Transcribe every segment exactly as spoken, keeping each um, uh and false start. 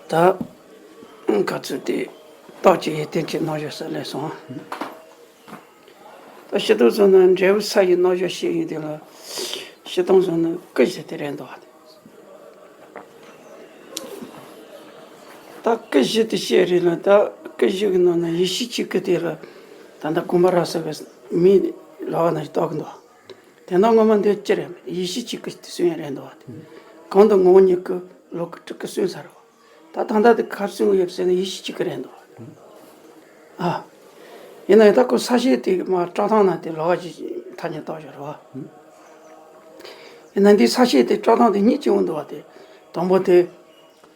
ད་ག་ཚོད་དེ་རྟགས་ཀྱི་ཡོན་ཏན་གྱི་རྣམ་གཞག་ས་ལས་སོང་། ད་སྤྱིར་བཏང་སོང་ན་འབྲས་བུ་ས་ཡི་རྣམ་གཞག་བཤད་ཡོང་དུས་ལ། སྤྱིར་བཏང་སོང་ན་སྐུ་བཞི་དེ་རེད་འདུག་བ། ད་སྐུ་བཞི་དེ་བཤད་རེད་ལ། ད་སྐུ་བཞི་གི་ནང་ན་ཡེ་ཤེས་གཅིག་སྐུ་དེ་ལ་ད་ལྟ་དགོངས་པ་རབ་གསལ་གི་མིང་ལོགས་ན་བཏགས་གི་འདུག་དེ་ནང་ངོ་མ་འདི་ཅི་རེད། ཡེ་ཤེས་གཅིག་སྐུ་དེ་གསུངས་ཡ་རེད་འདུག་བ། དེ་གང་དུ་ངོ་བོ་ཉིད་སྐུ་ལོགས་སྐུ་སྤྲུལ་སྐུ་གསུངས་ས་རེད་བ། ད་ད་ལྟ་དེ་ག་རེ་གསུང་གི་ཡོད་ཟེར་ན་ཡེ་ཤེས་གཅིག་སྐུ་རེད་འདུག་ཨ། ཡིན་ན་ཡང་ད་ཁོ་ས་བཤད་དེ་མར་བཀྲག་མདངས་ན་དེ་ལོགས་ཀ་ཅིག་ཐ་སྙད་བཏགས་བཞག་རེད་བ། ཡིན་ན་འདི་ས་བཤད་དེ་བཀྲག་མདངས་དེ་གཉིས་ཀྱི་འོང་འདུག་བ། དེ་དང་པོ་དེ་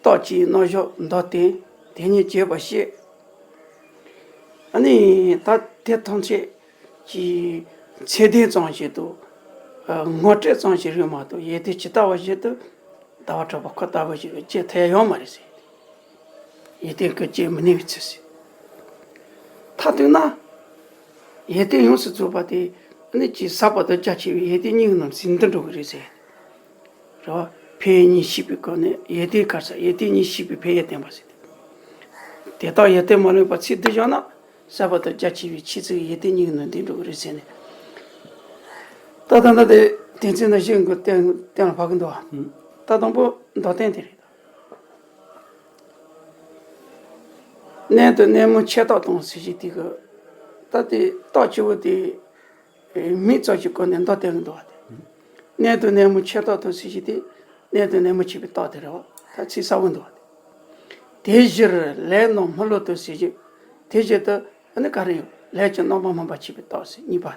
རྟགས་ཀྱི་རྣམ་གཞག་མདོར་བསྟན། དེ་ཉིད་རྒྱས་པར་བཤད། ཨ་ནི་ད་དེ་ཐམས་ཅད་ཀྱི་ཚད་ལྡན་ཙམ་ཞིག་ཏུ། ངོ་སྤྲོད་ཙམ་ཞིག་རེད་མ་གཏོགས་ཡོན་ཏན་ཇི་ལྟ་བ་བཞིན་དུ་ཟླ་བ་གྲགས་པ་ཁོ་ལྟ་བུ་ཞིག་གིས་བྱེད་ཐུབ་ཡོད་མ་རེད་ཟེར། ཡོན་ཏན་གྱིས་བྱེད་མི་ནུས་པའི་ཚུལ་ཟེར། མཐར་གཏུགས་ན། ཡོན་ཏན་ཡོངས་སུ་རྫོགས་པ་དེ་ནི་ཅིག་ཟབ་པ་དང་རྒྱ་ཆེ་བའི་ཡོན་ཏན་གཉིས་ཀྱི་ནང་ཟིན་དུ་འགྲོ་གི་རེད་ཟེར། རེད་བ། ཕན་ཡོན་གཉིས་ཤེས་པའི་སྒོ་ནས་ཡོན་ཏན་ག་རེ་ཟེར། ཡོན་ཏན་གཉིས་ཤེས་པའི་ཕན་ཡོན་བསྟན་པ་ཟེར། དེ་དག་ཡོན་ཏན་མ་ལུས་པ་ཚིག་འདི་བཞག་ན། ཟབ་པ་དང་རྒྱ་ཆེ་བའི་ཆོས་ཚིག་ཡོན་ཏན་གཉིས་ཀྱི་ནང་འདུས་འགྲོ་གི་རེད་ཟེར་ནས། ད་ལྟ་ད་དེ་དོན་ཚན་ནང་བཞིན་གྱི་གཏན་གཏན་ལ་ཕབ་ཀྱི་འདུག་བ། ད་དང་པོ་མདོར་བསྟན་དེ་རེད། གནས་དང་གནས་མིན་ཁྱད་རྟགས་དང་ཟེར་གྱི་དེ་གི། ད་དེ་རྟགས་ཆེ་བོ་དེ་མིང་ཙམ་གྱི་སྒོ་ནས་མདོར་བསྟན་གྱི་འདུག་བ། དེ་གནས་དང་གནས་མིན་ཁྱད་རྟགས་དང་ཟེར་གྱི་དེ། གནས་དང་གནས་མིན་ཕྱེ་བའི་རྟགས་དེ་རེད་བ། ད་ཚིག་གསལ་བོ་འདུག་བ། དེ་བཞིར་ལས་རྣམས་སྨིན་ལུགས་དང་ཟེར་གྱི། དེ་བཞིན་དུ་ཨ་ནི་ག་རེ་ཡོད། ལས་ཀྱི་རྣམ་པ་སྨིན་པ་ཕྱེ་བའི་རྟགས་ཟེར་གཉིས་པ།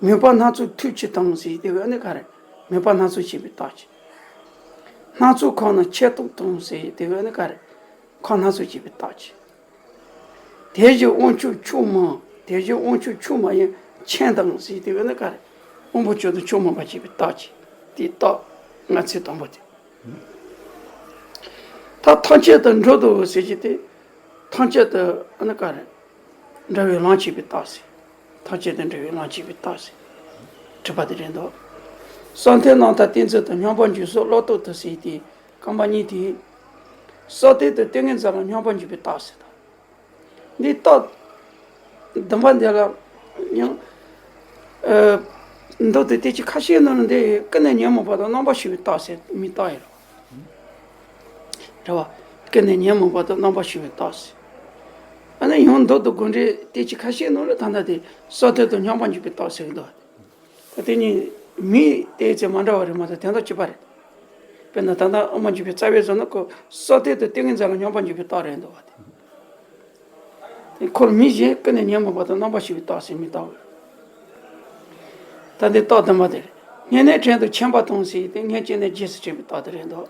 མོས་པ་སྣ་ཚོགས་མཐུ་ཆེན་དང་ཟེར་དེ་གི་ཨ་ནི་ག་རེ། མོས་པ་སྣ་ཚོགས་ཕྱེ་བའི་རྟགས་ཀྱི། སྣ་ཚོགས་ཁམས་རྣམས་ཁྱད་རྟགས་དང་ཟེར་དེ་གི་ཨ་ནི་ག་རེ། ཁམས་སྣ་ཚོགས་ཕྱེ་བའི་རྟགས་ཀྱི། དེ་བཞིན་དབང་ཕྱུག་མཆོག་མིན། དེ་བཞིན་དབང་ཕྱུག་མཆོག་མིན་ཡང་ཆེན་དང་ཟེར་དེ་གི་ཨ་ནི་ག་རེ། དབང་པོ་མཆོག་དང་མཆོག་མིན་པ་ཕྱེ་བའི་རྟགས་ཀྱི། དེ་རྟགས་ལྔ་ཚིག་དང་པོ་དེ། ད་ཐམས་ཅད་དུ་འགྲོ་འདུག་ཟེར་གྱི་དེ། ཐམས་ཅད་དུ་ཨ་ནི་ག་རེ། འགྲོ་བའི་ལམ་ཕྱེ་བའི་རྟགས་ཟེར། ཐམས་ཅད་དུ་འགྲོ་བའི་ལམ་ཕྱེ་བའི་རྟགས་ཟེར། གྲུབ་པ་དེ་རེད་འདུག་བསམ་གཏན་རྣམ་དག་ཏིང་འཛིན་དང་། སྙོམས་པར་འཇུག་སོགས་བློ་ལྡོག་ཏུ་ཟེར་དེ། རྐང་པ་གཉིས་དེ། བསམ་གཏན་དང་ཏིང་ངེ་འཛིན་ལ་སྙོམས་པར་འཇུག་པའི་རྟགས་ཟེར་དང་། འདི་རྟགས་བདུན་པ་འདི་ལ་ཡང་། ཨ། མདོ་དེ་དེ་ཅི་ཁ་ཤས་ནང་ལ་འདི་ཀུན་ནས་ཉོན་མོངས་པ་དང་རྣམ་པར་ཤེས་པའི་རྟགས་ཟེར་མི་རྟགས་ཡོད་རེད་བ། རེད་བ། ཀུན་ནས་ཉོན་མོངས་པ་དང་རྣམ་པར་ཤེས་པའི་རྟགས་ཟེར། ཨ་ནི་ཡང་མདོ་དང་དགོངས་འགྲེལ་དེ་ཅི་ཁ་ཤས་ནང་ལ་ད་ལྟ་དེ་བསམ་གཏན་དང་སྙོམས་པར་འཇུག་པའི་རྟགས་ཟེར་གི་འདུག་ད་དེ་གཉིས་མིང་དེ་ཚེ་མ་འདྲ་བ་རེད་མ་གཏོགས་དོན་དག་གཅིག་པ་རེད། དཔེར་ན་ད་ལྟ་དབུ་མ་འཇུག་པའི་རྩ་བའི་བཟོ་ན་ཁོ་བསམ་གཏན་དང་ཏིང་ངེ་འཛིན་ལ་སྙོམས་པར་འཇུག་པའི་རྟགས་རེད་འདུག་བ་དེ། དེ་ཁོར་མིང་གཞན་ཀུན་ནས་ཉོན་མོངས་པ་དང་རྣམ་པར་ཤེས་པའི་རྟགས་ཟེར་མི་རྟགས་ཡོད། ད་འདི་རྟགས་བདུན་པ་དེ་རེད། སྔོན་གནས་དྲན་དང་མཁྱེན་པ་དང་ཟེར་དེ་སྔོན་སྐྱེས་ནས་རྗེས་སུ་དྲན་པའི་རྟགས་དེ་རེད་འདུག་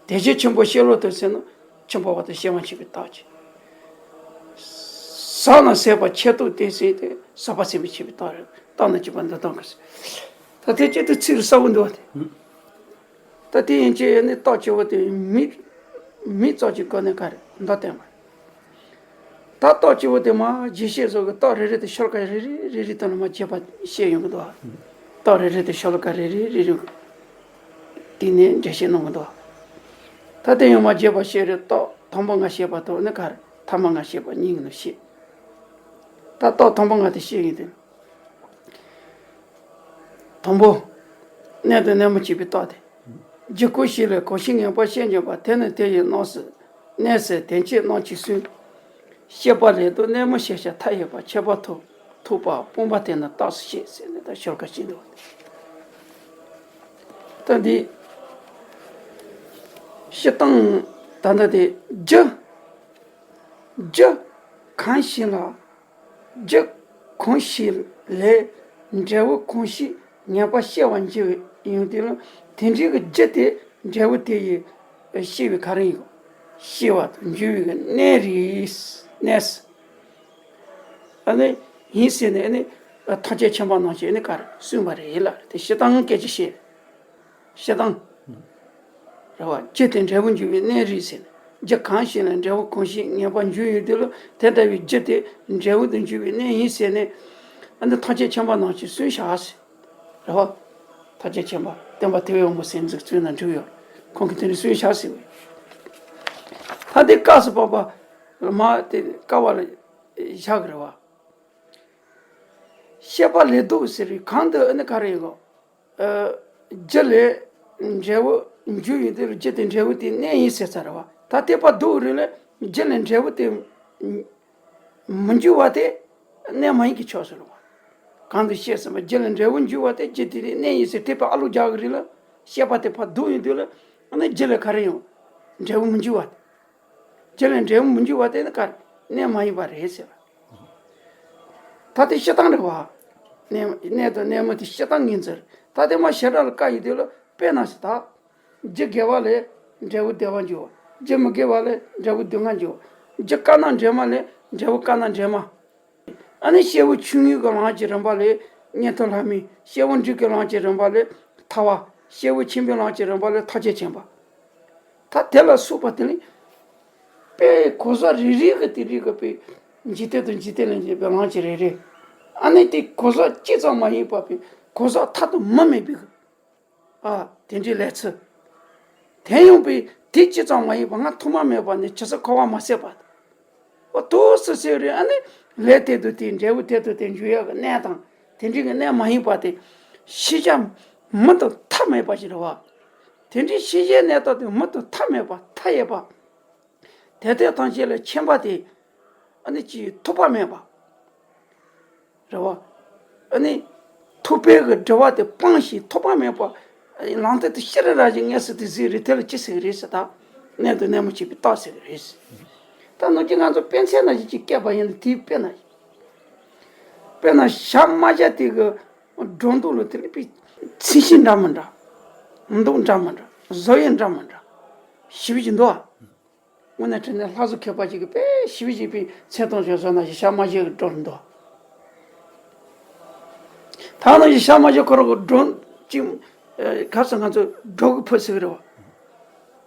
དེ་བཞིན་ཆེན་པོ་ཤེས་ལོག་ཏུ་ཟེར་ན་ཆེན་པོ་བ་དང་ཤེས་པ་ཕྱེ་བའི་རྟགས་ཀྱི། ཟག་རྣམས་ཟད་པ་ཁྱད་རྟགས་ཏེ་ཟེར་དེ་ཟག་པ་ཟད་པའི་ཕྱེ་བའི་རྟགས་རེད། རྟགས་རྣམས་གཅིག་པ་འདི་དང་གི་ཟེར། ད་དེ་གཅིག་ཏུ་ཚིག་གསལ་བོ་འདུག་བ་དེ། ད་དེ་ཡིན་གྱི་ནི་རྟགས་ཆེ་བོ་དེ་མིང་། མིང་ཙམ་གྱི་སྒོ་ནས་ག་རེ་མདོར་བསྟན་པ། ད་རྟགས་ཆེ་བོ་དེ་མར་རྒྱས་བཤད་བཟོ་གི། རྟགས་རེ་རེ་དེ་ཤོ་ལོ་ཀ་རེ་རེ་རེ་རེ་དང་ལ་མར་རྒྱས་པ་བཤད་ཡོང་གི་འདུག་རྟགས་རེ་རེ་དེ་ཤོ་ལོ་ཀ་རེ་རེ་རེ་རེ་གི་སྟེང་ནས་འགྲེལ་བཤད་གནང་གི་འདུག་ད་དེ་ཡང་མར་རྒྱས་པ་བཤད་རེད། རྟགས་དང་པོ་ལྔ་བཤད་པ་དང་ནི་ག་རེ་ཐ་མ་ལྔ་བཤད་པ་གཉིས་ཀྱི་ནང་བཤད། ད་རྟགས་དང་པོ་ལྔ་དེ་བཤད་ཡིན་ཏེ། དང་པོ། གནས་དང་གནས་མིན་ཕྱེ་བའི་རྟགས་ཏེ། རྒྱུ་གང་ཞིག་ལས་གང་ཞིག་ངེས་པར་ཤེས་འགྱུར་བ། དེ་ནི་དེ་ཡི་གནས་སུ། གནས་སུ་དོན་བྱེད་རྣམ་གཅིག་གསུམ། ཤེས་པ་ལས་དང་གནས་མིན་ཤེས་བྱ་མཐའ་ཡས་པ། ཁྱད་པར་ཐོབ་ཐོབ་པ་སྤངས་པ་དེ་ནི་རྟགས་སུ་བཤད་ཟེར་ནས་ད་ཤོ་ལོ་ཀ་གཅིག་འདུག་ད་འདི་སྤྱིར་བཏང་ད་ལྟ་དེ་རྒྱུ། རྒྱུ་གང་ཞིག་ལ། རྒྱུ་གང་ཞིག་ལས་འབྲས་བུ་གང་ཞིག་ངེས་པར་སྐྱེ་བར་འགྱུར་ཡོང་དུས་ལ། དེ་འབྲས་ཀྱི་རྒྱུ་དེ་འབྲས་བུ་དེ་ཡི་སྐྱེ་བའི་ག་རེ་ཡིན། སྐྱེ་བ་དང་འགྱུར་བའི་གནས་རེད། གནས་སུ། ཨ་ནི་ཡིན་ཟེར་ནས་ཨ་ནི་ཐམས་ཅད་མཁྱེན་པ་རྣམས་ཀྱིས་ཨ་ནི་ག་རེ་གསུངས་པ་རེད་ལ། དེ་སྤྱིར་བཏང་སྐད་ཆ་བཤད། སྤྱིར་བཏང་། རེད་བ། རྒྱུ་དེ་འབྲས་བུ་འགྱུར་བའི་གནས་རེད་ཟེར་ནས། རྒྱུ་གང་ཞིག་ལ་འབྲས་བུ་གང་ཞིག་ངེས་པར་འབྱུང་ཡོད་དུས་ལ། དེ་འདྲ་བའི་རྒྱུ་དེ་འབྲས་བུ་དུ་འགྱུར་བའི་གནས་ཡིན་ཟེར་ནས། ཨ་ནི་ཐམས་ཅད་མཁྱེན་པ་རྣམས་ཀྱིས་གསུངས་བཞག་ཟེར། རེད་བ། ཐམས་ཅད་མཁྱེན་པ་སྟོན་པ་ཐེག་པའི་དབང་པོ་ཟེར་འཛུགས་བཙུན་ན་འགྲིག་ཡོད། ཁོང་གིས་དེ་འདྲ་གསུངས་བཞག་ཟེར་བས། ཨ་དེ་སྐབས་སུ་བབ་པ་མ་དེ་དཀའ་བ་ལ་བཞག་གི་རེད་བ། བཤད་པ་ལས་ལྡོག་ཟེར་བའི་གང་དུ་ཨ་ནི་ག་རེ་ཡིན་གོ། ཨ། རྒྱུ་ལས་འབྲས་བུ་འབྱུང་ཡོད་དེ་རྒྱུ་དེ་འབྲས་བུ་དེ་གནས་ཡིན་ཟེར་ཚར་བ། ད་དེ་བར་དུ་རིང་ལ་རྒྱུ་ལས་འབྲས་བུ་དེ་མི་འབྱུང་བ་དེ་གནས་མ་ཡིན་གྱི་ཕྱོགས་སུ་རུང་བ། གང་དུ་བཤད་ཟིན་པ་རྒྱུ་ལས་འབྲས་བུ་འབྱུང་བ་དེ་རྒྱུ་དེ་གནས་ཡིན་ཟེར་དེ་བར་ཨ་ལོ་རྒྱག་གི་རིང་ལ་བཤད་པ་དེ་བར་དུ་ཡིན་དུས་ལ་ཨ་ནི་རྒྱུ་ལས་ག་རེ་ཡོང་། འབྲས་བུ་མི་འབྱུང་བ་དེ། རྒྱུ་ལས་འབྲས་བུ་མི་འབྱུང་བ་དེ་ནི་ག་རེ་གནས་མ་ཡིན་པ་རེད་ཟེར། ད་དེ་སྤྱིར་བཏང་རེད་བ། གནས་གནས་དང་གནས་མིན་དེ་སྤྱིར་བཏང་ངོས་འཛིན། ད་དེ་མ་བྱེ་བྲག་ལ་བཀའ་ཡི་དུས་ལ་དཔེར་ན་ཞེ་ད། རྒྱུ་དགེ་བ་ལས་འབྲས་བུ་བདེ་བ་འབྱུང་བ། རྒྱུ་མི་དགེ་བ་ལས་འབྲས་བུ་སྡུག་བསྔལ་འབྱུང་བ། རྒྱུ་དཀར་ནག་འདྲེས་མ་ལས་འབྲས་བུ་དཀར་ནག་འདྲེས་མ། ཨ་ནི་སྐྱེས་བུ་ཆུང་ངུའི་གི་ལམ་གྱི་རིམ་པ་ལས་གཉེན་དང་ལྷ་མིན། སྐྱེས་བུ་འབྲིང་གི་ལམ་གྱི་རིམ་པ་ལས་ཐར་བ། སྐྱེས་བུ་ཆེན་པོའི་ལམ་གྱི་རིམ་པ་ལས་ཐར་བྱེད་ཆེན་པོ། ད་དེ་ལ་སོགས་པ་དེ་ནི་དཔེ་གོ་ས་རེ་རེ་གི་དེ་རིགས་ཀྱི་དཔེ་འཇིག་རྟེན་དང་འཇིག་རྟེན་ལས་འབྱེད་པའི་ལམ་གྱི་རེ་རེ། ཨ་ནི་དེ་གོ་ས་གཅིག་ཙམ་མ་ཡིན་པ་དཔེ་གོ་ས་མཐའ་དང་མུ་མེད་པའི་གི་ཨ། དེ་འདྲའི་ལས་ཚུལ། དེ་ཡང་པའི་དེ་ཅི་ཙམ་མ་ཡིན་པ་ང་ཐོག་མ་མེད་པ་ནས་ཇི་སྲིད་འཁོར་བ་མ་ཟད་པ། འོ་དུ་སུ་ཟེར་རེད། ཨ་ནི་ལས་དེ་དུ་དེའི་འབྲས་བུ་དེ་དུ་དེ་འཇུག་ཡག་གི་གནས་དང་དེ་འདྲའི་གི་གནས་མ་ཡིན་པ་དེ་ཤེས་བྱ་མུ་དང་མཐའ་མེད་པ་ཞིག་རེད་བ། དེ་འདྲའི་ཤེས་བྱའི་གནས་སྟངས་དེ་མུ་དང་མཐའ་མེད་པ་མཐའ་ཡས་པ། དེ་ལྟའི་ཐམས་ཅད་ལས་མཁྱེན་པ་དེ་ཨ་ནི་ཅིའི་ཐོགས་པ་མེད་པ་རེད་བ། ཨ་ནི་ཐོགས་པའི་གི་སྒྲིབ་པ་དེ་སྤངས་ཤིང་ཐོགས་པ་མེད་པ་ལམ་དེ་དེ་ཤེས་རབ་རང་བཞིན་ངེས་སུ་དེ་ཟེར་རེད། དེ་ལ་ཅི་ཟེར་གི་རེད་ཟེར་ད་གནད་དུ་གནད་མ་ཕྱེ་བའི་རྟགས་ཟེར་གི་རེད། ད་ནང་གི་ང་ཚོ་དཔེ་མཚོན་ནང་བཞིན་ཅིག་བཀལ་པ་ཡིན་ན་དེའི་དཔེར་ན་དཔེར་ན་ཞྭ་དམར་ཞྭ་དེ་གི་སྒྲོ་འདོགས་ལ་དེ་ནི་པའི་ཚིག་ཤིང་འདྲ་མི་འདྲ། མདོག་འདྲ་མི་འདྲ། བཟོ་དབྱིབས་འདྲ་མི་འདྲ། ཞིབ་ཅིང་འདུག་ཨ། དངོས་གནས་དྲང་གནས་ལྷ་བཟོ་མཁས་པ་ཅིག་གིས་དཔེ་ཞིབ་ཅིང་པའི་མཚན་མཐོང་བྱོས་སོང་ན་ཞྭ་དམར་ཞྭ་གི་སྒྲོ་འདོགས། ད་ནང་བཞིན་ཞྭ་དམར་ཞྭ་ཁོ་རང་གི་སྒྲོ་ཅིག་ག་ས་ང་ཚོ་སྒྲོ་གི་ཕུད་ཟེར་གི་རེད་བ།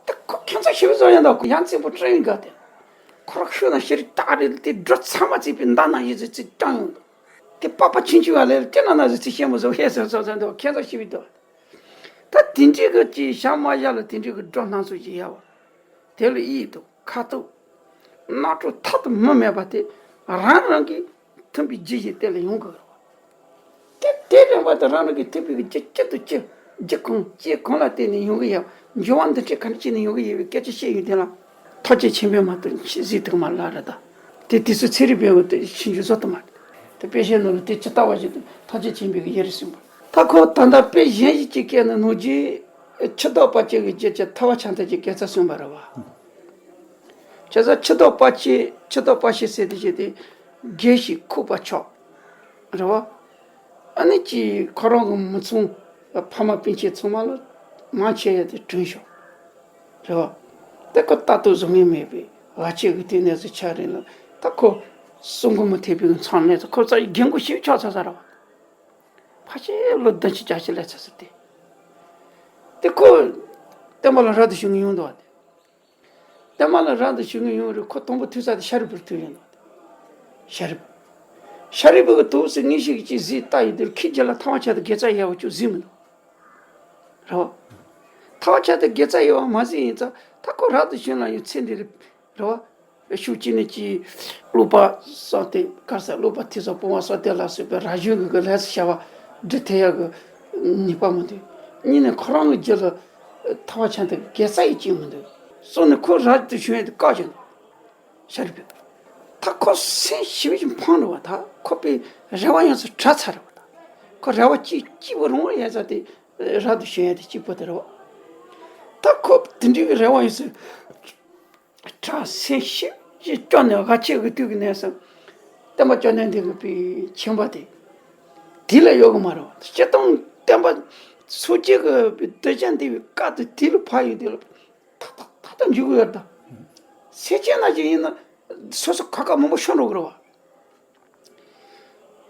ད་ཁོ་ཁྱེད་ཚོ་ཞིབ་བཟོ་ཡང་ད་ཁོ་ཡང་རྩིག་པོ་སྤྲིན་ག་དེ། ཁོ་རང་ཤུགས་ན་ཤེས་རིག་སྟག་རེད་དེ་སྒྲོ་ཚང་མ་རྩིག་པའི་མདའ་ནང་བཞིན་རྩིག་རྩིག་བཀྲམ་ཡོང་འདུག་དེ་པགས་པ་ཆུང་ཆུང་བ་ལས་ལ་སྤྲིན་ནང་ན་ཟིག་རྩིག་ཤེས་མོ་བཟོ་ཧེ་སོ་སོ་ཟེར་འདུག་ཁྱེད་ཚོ་ཞིབ་འདུག་ད་དེ་འདྲའི་གི་ཅིག་ཞྭ་དམར་ཞྭ་ལ་དེ་འདྲའི་གི་སྒྲོ་སྣ་ཚོགས་ཅིག་ཡོད་བ། དེ་ལ་དབྱིབས་དང་ཁ་དོག་སྣ་ཁྲོ་མཐའ་དང་མུ་མེད་པ་དེ་རང་རང་གིས་མཐུན་པའི་རྒྱུ་ཞིག་དེ་ལ་ཡོང་དགོས་རེད་བ། དེ་དེ་རིམ་པ་དེ་རང་རང་གིས་མཐུན་པའི་རྒྱུ་ཅི་དང་ཅི། རྒྱུ་གང་ཅི་གང་ལ་བརྟེན་ནས་ཡོང་གི་ཡོད། འབྱུང་བ་འདི་འདྲའི་ག་འདྲ་བྱས་ནས་ཡོང་གི་ཡོད་པའི་སྐད་ཆ་བཤད་ཡོང་དེ་ལ་ཐག་གཅོད་ཆེན་པོའི་མ་གཏོགས་ཤེས་གཟིགས་ཐུབ་མ་ལ་རེད་ད། དེ་དུས་སུ་ཚན་རིག་པས་འོ་དེ་ཤེས་རྒྱུ་བཟོ་ཐུབ་མ་རེད། དེ་དཔེ་བཤད་ནོར་བུ་དེ་ཇི་ལྟ་བ་ཞིག་ཏུ་ཐག་གཅོད་ཆེན་པོའི་ཡེ་རེ་གསུངས་པ། ད་ཁོ་ད་ལྟ་དཔེ་གཞན་ཞིག་ཅིག་བཀལ་ན་ནོར་རྗེས་ཁྱི་ལྡོག་པ་ཅིག་གི་རྒྱུད་ཀྱི་ཐར་བ་ཆ་མཐུན་གྱི་དགེ་རྩ་གསུངས་པ་རེད་བ། བྱས་ཙང་ཁྱི་ལྡོག་པ་ཅིག་ཁྱི་ལྡོག་པ་ཞིག་ཟེར་དེ་བྱས་ཏེ་རྒས་ཤིང་ཁུག་པ་ཆགས་རེད་བ། ཨ་ནི་ཅིག་ཁོ་རང་གི་མི་ཚང་ཕ་མ་སྤུན་མཆེད་ཚང་མ་ལ་མང་ཆེ་ཡ་དེ་གྲོངས་ཤོག་རེད་བ། དེ་ཁོ་ལྟ་རྟོག་བཟོ་མཁན་མེད་པའི་བར་ཆད་ཀྱི་དུས་གནས་སུ་ཆགས་རེད་ལ། ད་ཁོ་གསོན་པོ་མི་ཐེག་པའི་མཚམས་གནས་སུ་ཁོ་རྩ་ཡི་རྒན་གོག་ཞིག་ཆགས་ཚར་ས་རེད་བ། ཕལ་ཆེར་ལོ་བདུན་ཅུ་བརྒྱད་ཅུ་སླེབས་ཚར་ས་དེ། དེ་ཁོ་བསྟན་པ་ལ་རབ་ཏུ་བྱུང་མཁན་ཡོང་འདུག་བ་དེ། བསྟན་པ་ལ་རབ་ཏུ་བྱུང་མཁན་ཡོང་རེད། ཁོ་དང་པོ་ཐུག་ས་དེ་ཤཱ་རིའི་བུར་ཐུག་ཡོང་འདུག་བ་དེ། ཤཱ་རིའི་བུ། ཤཱ་རིའི་བུ་གི་དུས་སུ་དངོས་གཞི་གི་ཅིག་གཟིགས་ལྟ་ཡི་དེར་ཁོའི་རྒྱུད་ལ་ཐར་བ་ཆ་མཐུན་དགེ་རྩ་ཡལ་བ་ཅུང་གཟིགས་མི་འདུག་རེད་བ། ཐར་བ་ཆ་མཐུན་དགེ་རྩ་ཡལ་བ་མ་གཟིགས་ཡིན་ཙང་ད་ཁོ་རབ་ཏུ་བྱུང་ལ་ཡང་ཚེ་འདི་རེད། རེད་བ། ཤུགས་ཀྱིས་ནི་ཅིག་ཀློག་པ་གསོག་དེ་གར་ས་ཀློག་པ་ཐེག་ས་སྤོང་བ་གསོག་དེ་ལ་སོགས་པའི་རབ་བྱུང་གི་གི་ལས་སུ་བྱ་བ་འབྲི་ཐེ་ཡག་གི་ནུས་པ་མི་འདུག་གཉིས་ནས་ཁོ་རང་གི་རྒྱུད་ལ་ཐར་བ་ཆ་མཐུན་དགེ་རྩ་ཡི་ཅིག་མི་འདུག་གསུམ་ནས་ཁོ་རབ་ཏུ་བྱུང་ཡས་དེ་བཀག་ཀྱང་འདུག་ཤཱ་རིའི་བུ། ད་ཁོ་སེམས་ཞི་བ་ཅིག་ཕངས་རེད་བ། ད་ཁོ་པའི་རེ་བ་ཡོངས་སུ་གྲལ་ཚར་རེད་བ། ད་ཁོ་རེ་བ་ཅིག་སྐྱིད་པོ་རང་ཡ་ས་དེ་རབ་ཏུ་བྱུང་ཡས་དེ་གཅིག་པོ་དེ་རེད་བ། ད་ཁོ་དེ་འདྲའི་གི་རེ་བ་ཡོངས་སུ་གྲལ་སེམས་ཞི་བ་ཅིག་སྐྱོ་ནས་བར་ཆད་ཀྱི་དུས་ཀྱི་གནས་སུ་བསྟན་པ་བཅོམ་ལྡན་འདས་ཀྱི་པའི་མཁྱེན་པ་དེ་དེ་ལ་ཡོད་གི་མ་རེད་བ། སྤྱིར་བཏང་བསྟན་པ་སོ་སྐྱེ་གི་པའི་གདུལ་བྱ་འདུལ་བའི་སྐབས་དེ་དེ་ལ་ཕར་ཡོད་དེ་ལ། ད་ད་ད་ད་འཇུག་གི་ཡོད་ད། སེམས་ཅན་ན་ཅིག་ཡིན་ན་སོ་སོ་ཁ་ཁ་མང་པོ་ཤོར་འགྲོ་གི་རེད་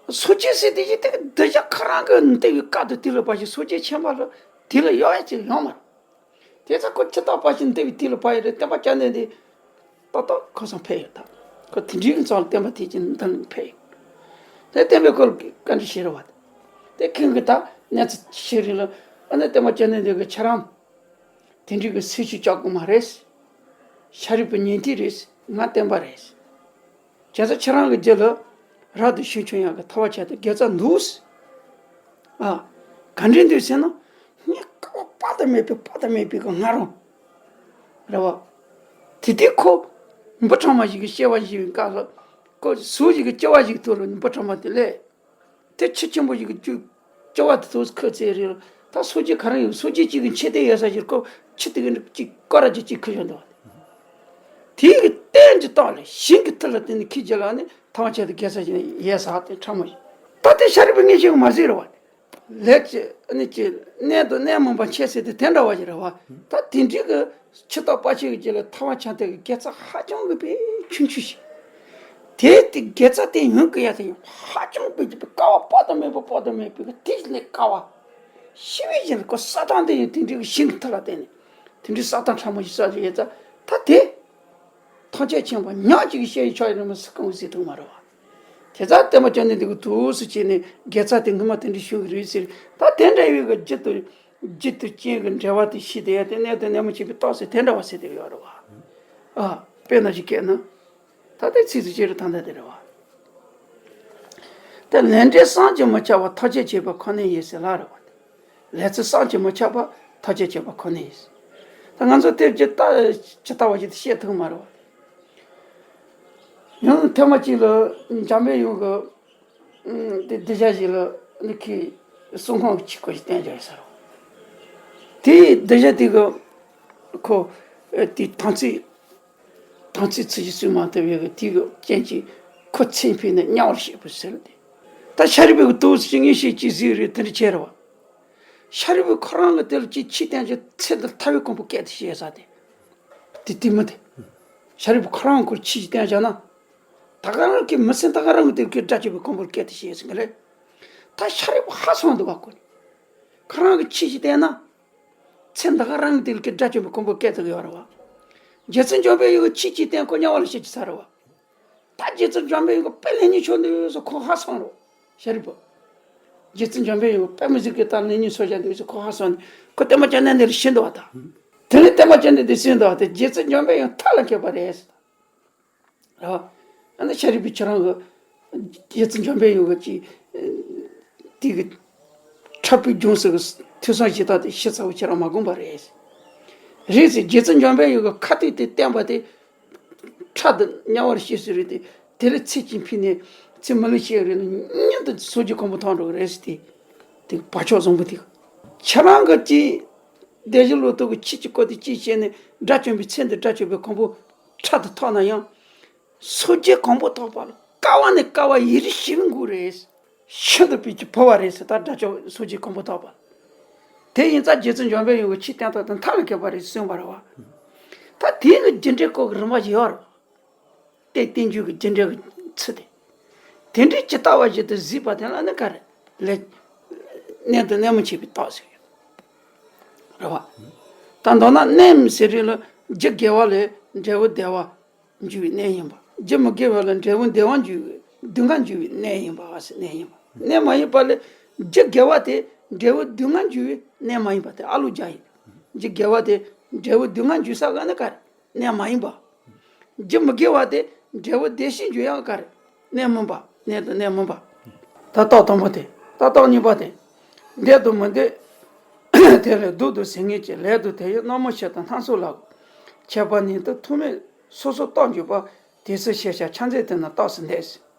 བ། སོ་སྐྱེ་ཟེར་དེ་ཅིག་དེ་གི་གདུལ་བྱ་ཁོ་རང་གི་འདུལ་བའི་སྐབས་དེ་དེ་ལ་ཕར་ཞིག་སོ་སྐྱེ་ཆེན་པོ་ལ་དེ་ལ་ཡོད་ཡ་ཅིག་ཡོང་མ་རེད། དེ་ཚོ་ཁོ་ཇི་ལྟ་བ་བཞིན་འདུལ་བའི་དེ་ལ་ཕར་ཡོད་རེད། བསྟན་པ་བཅོམ་ལྡན་འདས་ཏག་ཏག་ཁོ་སང་ཕེབས་ཡོད་ད། ཁོ་དེ་འདྲའི་གི་ཚོགས་ལ་བསྟན་པ་དེ་ཅིག་འདི་ནས་ཕེབས་ཡོད། དེ་བསྟན་པའི་སྐོར་གྱི་བཀའ་འདྲི་བྱེད་རེད་བ། དེ་ཁོང་གིས་ད་གནས་ཚུལ་ཤེས་རིགས་ལ་ཨ་ནི་བསྟན་པ་བཅོམ་ལྡན་འདས་ཀྱིས་ཁྱེད་རང་དེ་འདྲའི་གི་སེམས་ཤུགས་བཅག་དགོས་མ་རེད། ཤཱ་རིའི་བུ་ཉན་ཐོས་རེད། ང་བསྟན་པ་རེད། བྱས་ཙང་ཁྱེད་རང་གི་རྒྱུད་ལ་རབ་ཏུ་བྱུང་བྱུང་ཡག་གི་ཐར་པ་ཆ་དེ་དགེ་རྩ་འདུག་ཨ། ག་འདྲས་འདུག་ཟེར་ན། ངས་དཀའ་བ་དཔག་ཏུ་མེད་པའི་དཔག་ཏུ་མེད་པའི་གི་ང་རང་རེད་བ། དེ་དུས་ཁོ་འབུ་ཕྲ་མ་ཞིག་གི་སྐྱེ་བ་བཞེས་པའི་སྐབས་ལ། ཁོ་ཟོག་ཞིག་གི་སྐྱེ་བ་ཞིག་ཐོག་ལ་འབུ་ཕྲ་མ་དེ་སླེབས། དེ་ཁྱི་ཆེན་པོ་ཞིག་གི་ལྕུ་ལྕི་བ་དེ་ཚོ་ཁུར་ཚེ་རེད། ད་སོ་སྐྱེ་ག་རེ་ཡོད། སོ་སྐྱེ་གཅིག་གི་མཆེ་སྟེ་ཡོད་ས་ཞིག་ཁོ་ཁྱི་དེ་གི་གཅིག་སྐོར་ར་གཅིག་གཅིག་ཁུར་ཡོང་འདུག་བ། དེ་གི་རྟེན་གྱི་སྟངས་ལས་ཞིང་གི་མཐུ་ལ་བརྟེན་ནས་ཁྱི་རྒྱུད་ལ་ནི་ཐམས་ཅད་དུ་དགེ་རྩ་ཞིག་ཡོད་ས་དེ་ཕྲ་མོ་ཞིག་ད་དེ་ཤཱ་རིའི་བུ་ངས་ཤེས་གི་མ་ཟེར་རེད་བ། ལས་ཀྱི་ནི་ཀྱི་གནས་དང་གནས་མིན་པ་མཆེད་ཟེར་དེ་དེ་འདྲ་བ་ཞིག་རེད་བ། ད་དེ་འདྲའི་གི་ཕྱི་ཐོག་པ་ཆེ་གི་རྒྱུད་ལ་ཐར་པ་ཆ་དེ་གི་དགེ་རྩ་ཧ་ཅང་གི་དཔེ་ཆུང་ཆུང་ཞིག་དེ་དེ་དགེ་རྩ་དེ་ཡོང་གི་ཡ་དེ་ཡང་ཧ་ཅང་དཔེ་དཀའ་བ་དཔག་ཏུ་མེད་པ་དཔག་ཏུ་མེད་པའི་དེ་ལས་དཀའ་བ། ཤི་བའི་ཡིན་ཁོ་ས་དང་དེ་ཡང་དེ་འདྲའི་གི་ཞིང་གི་མཐུ་ལ་བརྟེན་ནས་དེ་འདྲའི་ས་དང་ཕྲ་མོ་ཞིག་ས་ཞིག་ཡོད་ཙང་ད་དེ། ཐམས་ཅད་མཁྱེན་པ་ཉག་གཅིག་གི་ཤེས་ཡོན་ཆགས་ཡོད་ན་མི་སུ་གང་གི་སྲིད་ཐུབ་མ་རེད་བ། དེ་ཙང་བསྟན་པ་སྤྱི་ནས་འདི་གི་དུས་སུ་བྱས་ནས་དགེ་རྩ་དེ་སྔོན་མ་དེ་འདྲའི་ཞུ་གི་རེད་ཟེར། ད་དེ་འདྲ་བའི་གི་རྒྱུད་དུ་རྒྱུད་དུ་རྐྱེན་གྱི་འབྲེལ་བ་དེ་ཤེས་དེ་ཡ་དེ་གནས་དང་གནས་མིན་མཆེད་པའི་རྟགས་ཟེར་དེ་འདྲ་བ་ཟེར་དེ་ཡོད་རེད་བ། ཨ། དཔེར་ན་ཞིག་བཀལ་ན། ད་ལྟའི་ཚིག་ཟིག་ཅེ་རུ་ཐང་ད་དེ་རེད་བ། དེ་ལས་འབྲས་བསམ་གྱིས་མི་ཁྱབ་པ་ཐམས་ཅད་བྱས་པ་ཁོ་ན་ཡིན་ཟེར་ལ་རེད་བ། ལས་ཚུལ་བསམ་གྱིས་མི་ཁྱབ་པ་ཐམས་ཅད་བྱས་པ་ཁོ་ན་ཡིན་ཟེར། ད་ང་ཚོ་དེ་ཇི་ལྟ་ཇི་ལྟ་བ་ཞིག་ཏུ་བཤད་ཐུབ་མ་རེད་བ། ཡང་ཐེངས་མ་གཅིག་ལ་འཇམ་དཔལ་དབྱངས་ཀྱི་དེ་སྡིངས་ཆ་ཞིག་ལ་ནི་ཁོས་གསུང་ཁང་གི་ཆས་གོས་ཤིག་བསྟན་བྱ་ཡོད་ས་རེད། དེའི་སྡིངས་ཆ་དེ་གི་ཁོ་དེ་དམ་ཚིག་དམ་ཚིག་ཚུལ་བཞིན་བརྩོན་མ་ཐུབ་པའི་དེ་གི་རྐྱེན་གྱིས་ཁོ་མཚན་ཕུད་ནས་དམྱལ་བར་གཤེགས་པ་ཟེར་ཏེ། ད་ཤཱ་རིའི་བུ་གི་ཏོག་ཙམ་ངས་བཤད་ཅི་ཟིག་རེད་དེ་འདྲ་བྱས་རེད་བ། ཤཱ་རིའི་བུ་ཁོ་རང་གི་དེ་ལ་ཅིག་ཆོས་བསྟན་ཅིག་ཚེ་འདི་ཐར་པའི་གོ་འཕང་སྐད་དེ་བཤད་ས་དེ། དེ་དེ་མི་དེ། ཤཱ་རིའི་བུ་ཁོ་རང་གི་ཆོས་ཅིག་བསྟན་བྱ་ན། ད་ག་རང་གི་མི་ཚེ་ད་ག་རང་གི་དེ་གི་དགྲ་བཅོམ་པའི་གོ་འཕང་སྐད་དེ་བཤད་ཟིན་གི་རེད། ད་ཤཱ་རིའི་བུ་ཧ་སོང་འདུག་བ་ཁོ་ནི། ཁོ་རང་གི་ཆོས་ཅིག་བསྟན་ན། ཚེ་འདི་ག་རང་གི་དེ་ལ་ཀྱི་དགྲ་བཅོམ་པའི་གོ་འཕང་སྐད་དེ་ཡོད་རེད་བ། རྗེ་བཙུན་འཇམ་དཔལ་དབྱངས་ཀྱི་ཆོས་ཅིག་བསྟན་ཁོ་དམྱལ་བ་ལ་གཤེགས་ཀྱི་ས་རེད་བ། ད་རྗེ་བཙུན་འཇམ་དཔལ་དབྱངས་ཀྱི་དཔེ་ལེན་ཉེན་ཆོག་འདུག་ཟེར་ཁོ་ཧ་སོང་རོ། ཤཱ་རིའི་བུ། རྗེ་བཙུན་འཇམ་དཔལ་དབྱངས་ཀྱི་དཔེ་མི་སྲིད་ཀྱི་ད་ལེན་ཉེན་ཆོག་བྱ་འདུག་ཟེར་ཁོ་ཧ་སོང་ནས་ཁོ་བསྟན་པ་སྤྱི་ནས་འདིར་ཕྱིན་འདུག་བ་ད། དེ་ནས་བསྟན་པ་སྤྱི་ནས་འདིར་ཕྱིན་འདུག་བ་དེ་རྗེ་བཙུན་འཇམ་དཔལ་དབྱངས་ཐག་ལ་འཁེལ་བ་རེད་ཟེར། རེད་བ། ཨ་ནི་ཤཱ་རིའི་བུ་ཁྱེད་རང་གི་རྗེ་བཙུན་འཇམ་དཔལ་དབྱངས་ཀྱི་ཅིག་དེ་གི་ཕྲག་པའི་ལྗོངས་སུ་གི་ཐོས་བསམ་བྱེད་སྟངས་དེ་ཤི་ཚར་བ་ཁྱེད་རང་མ་དགོངས་པ་རེད། རེད་ཟེར། རྗེ་བཙུན་འཇམ་དཔལ་དབྱངས་ཀྱི་ཁ་ཐུག་དེ་བསྟན་པ་དེ་ཕྲག་དེ་དམྱལ་བར་གཤེགས་སུ་རེད་དེ། དེ་ལས་ཚེ་གཅིག་ཕུད་ནས་ཚེ་མི་ལོ་ཤི་རེད་ན་མྱུར་དུ་སངས་རྒྱས་གོ་འཕང་ཐོབ་འགྲོ་གི་རེད་ཟེར་ཏེ། དེ་བག་ཆགས་བཟང་པོ་དེ་ཁྱེད་རང་གི་ཅིག་སྡེབ་བཞི་ལོ་ཏོག་གི་ཆོས་ཀྱི་སྐོར་དེ་ཅིག་བཤད་ནས་དགྲ་བཅོམ་པའི་ཚེ་འདི་དགྲ་བཅོམ་པའི་གོ་འཕང་ཕྲག་ཏུ་ཐོབ་ན་ཡང་། སངས་རྒྱས་གོ་འཕང་ཐོབ་པ་ལ་དཀའ་བ་ནས་དཀའ་བ་ཡི་རིགས་ཞི་བའི་འགུག་རེད། ཤིན་ཏུ་སྤོས་ཀྱི་ཕོ་བ་རེད་ཟེར། ད་དགྲ་བཅོམ་སངས་རྒྱས་གོ་འཕང་ཐོབ་པ་ལ། དེ་ཡིན་ཙང་རྗེ་བཙུན་འཇམ་དཔལ་དབྱངས་ཀྱི་ཆོས་བསྟན་སྟངས་དེ་མཐའ་ལ་ཁེལ་བ་རེད་གསུངས་པ་རེད་བ། ད་དེའི་གི་རྒྱུ་འབྲས་སྐོར་གྱི་རིམ་པ་ཞིག་ཡོད་རེད། དེ་བསྟན་བཅོས་ཀྱི་རྒྱུ་འབྲས་ཀྱི་ཚུལ་དེ། དེ་འདྲའི་ཇི་ལྟ་བ་བཞིན་དུ་གཟིགས་པ་དེ་ལ་ནི་ག་རེ་ལས། གནས་དང་གནས་མིན་མཆེད་པའི་རྟགས་ཟེར་ཡོད། རེད་བ། ད་མདོར་ན་གནས་ཟེར་རིགས་ལ་རྒྱུ་དགེ་བ་ལས་འབྲས་བུ་བདེ་བ་འབྱུང་བའི་གནས་ཡིན་པ། རྒྱུ་མི་དགེ་བ་ལས་འབྲས་བུ་བདེ་བ་འབྱུང་བའི་སྡུག་བསྔལ་འབྱུང་བའི་གནས་ཡིན་པ་ཟེར་གནས་ཡིན་པ། གནས་མ་ཡིན་པ་ལས་རྒྱུ་དགེ་བ་དེ་འབྲས་བུ་སྡུག་བསྔལ་འབྱུང་བའི་གནས་མ་ཡིན་པ་དེ་ཨ་ལུ་རྒྱ་ཡིན། རྒྱུ་དགེ་བ་དེ་འབྲས་བུ་སྡུག་བསྔལ་འབྱུང་ས་ག་ནི་ག་རེ། གནས་མ་ཡིན་པ། རྒྱུ་མི་དགེ་བ་དེ་འབྲས་བུ་བདེ་གཤེགས་འགྱུར་ཡང་ག་རེ། གནས་མིན་པ། གནས་དང་གནས་མིན་པ། ད་རྟགས་དང་པོ་དེ། ད་རྟགས་གཉིས་པ་དེ། འདོད་དང་མི་འདོད། དེ་ལས་སྡུག་དང་ཟད་ངེས་ཀྱི་ལས་དང་དེ་ཡི་རྣམ་སྨིན་ཕྱིར་དང་སྣ་ཚོགས་ལ། ཁྱད་པར་ཉིད་དུ་ཐོགས་མེད་སོ་སོར་རྟག་འཇུག་པ། དེ་ཚུལ་ཤེས་བྱ་ཕྱག་འཚལ་དེ་ནི་རྟགས་སུ་འདོད།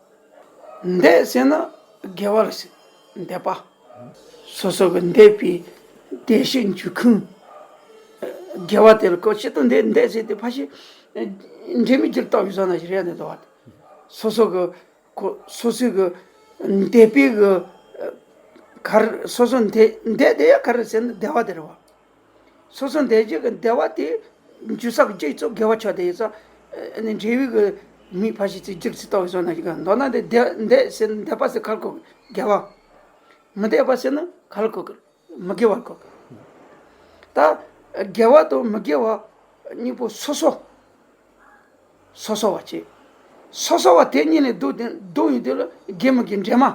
འདོད་ཟེར་ན་དགེ་བ་ལ་ཟེར། འདོད་པ། སོ་སོ་གི་འདོད་པའི་བདེ་གཤེགས་འཇུག་ཁུངས། དགེ་བ་དེ་ལ་ཁོ་ཅི་ལྟར་འདོད་འདོད་ཟེར་དེ་ཕ་ཤི། འབྲས་མི་འགྱུར་རྟགས་ཀྱི་བཟོ་ན་ཞིག་རེད་འདོད་པ། སོ་སོ་གི་ཁོ་སོ་སོའི་གི་འདོད་པའི་གི་གར་སོ་སོ་འདོད་འདོད་དེ་ཡ་ག་རེ་ཟེར་ན་བདེ་བ་དེ་རེད་བ། སོ་སོ་འདོད་རྒྱུ་གི་བདེ་བ་དེ་འཇུག་ས་གི་རྒྱུ་གཙོ་དགེ་བ་ཆགས་དེ་ཡིན་ཙང་ཨ་ནི་འབྲས་བུ་གི་མིག་ཕ་ཤི་ཚིག་རྒྱུ་ཚིག་རྟགས་ཀྱི་བཟོ་ན་ཞིག་ག་མདོར་ན་དེ་བདེ་འདོད་ཟེར་ན་འདོད་པ་ཟེར་ག་རེ་གོ་དགེ་བ། མི་འདོད་པ་ཟེར་ན་ག་རེ་གོ་གི་མི་དགེ་བར་གོ། ད་དགེ་བ་དང་མི་དགེ་བ་གཉིས་པོ་སོ་སོ། སོ་སོ་བ་བྱེད། སོ་སོ་བ་དེ་གཉིས་ལས་སྡུག་དེ་སྡུག་ཡོད་དེ་ལ་དགེ་མི་དགེ་འདྲེས་མ།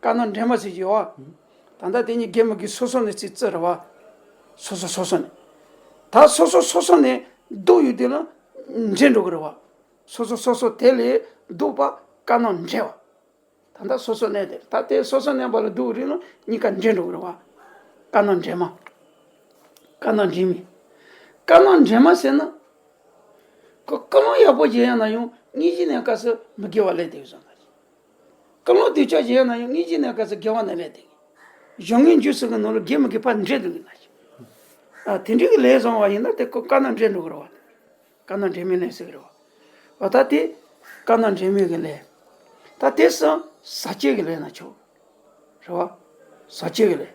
ཀ་ན་འདྲེས་མ་ཟེར་གྱི་ཡོད་བ། ད་ལྟ་དེ་གཉིས་དགེ་མི་དགེ་སོ་སོ་ནས་ཚིག་རྩི་རེད་བ། སོ་སོ་སོ་སོ་ནས། ད་སོ་སོ་སོ་སོ་ནས་སྡུག་ཡོད་དེ་ལ་ འདྲེས་འགྲོ་གི་རེད་བ། སོ་སོ་སོ་སོ་དེ་ལས་ལྡོག་པ་དཀར་ནག་འདྲེས་པ། ད་ལྟ་སོ་སོ་གནས་དེར་ད་དེ་སོ་སོ་གནས་པ་ལ་ལྡོག་རིགས་ལ་གཉིས་ཀ་འདྲེས་འགྲོ་གི་རེད་བ། དཀར་ནག་འདྲེས་མ། དཀར་ནག་འདྲེས་མ། དཀར་ནག་འདྲེས་མ་ཟེར་ན། ཁོ་ཀུན་སློང་ཡག་པོ་ཞིག་ཡིན་ན་ཡང་སྙིང་རྗེ་གནས་སྐབས་སུ་མི་དགེ་བ་ལས་དེ་བཟོ་ན། ཀུན་སློང་དེ་ཆོག་ཅིག་ཡོད་ན་ཡང་སྙིང་རྗེ་གནས་སྐབས་སུ་དགེ་བ་ནི་ལས་དེ། གཞུང་གི་རྒྱུད་སོགས་ཀྱི་ནང་ལ་དགེ་མི་དགེ་ཕར་འདྲེས་འདུག་གི་ན། ཨ་དེ་འདྲའི་གི་ལས་བཟང་བ་ཡིན་ན་དེ་ཀོ་དཀར་ནག་འདྲེས་འགྲོ་གི་རེད་བ། དཀར་ནག་འདྲེས་མའི་ལས་ཟེར་གི་རེད་བ། འོ་ད་དེ་དཀར་ནག་འདྲེས་མའི་གི་ལས། ད་དེ་སང་ཟག་བཅས་ཀྱི་ལས་ན་ཆོག་རེད་བ། ཟག་བཅས་ཀྱི་ལས།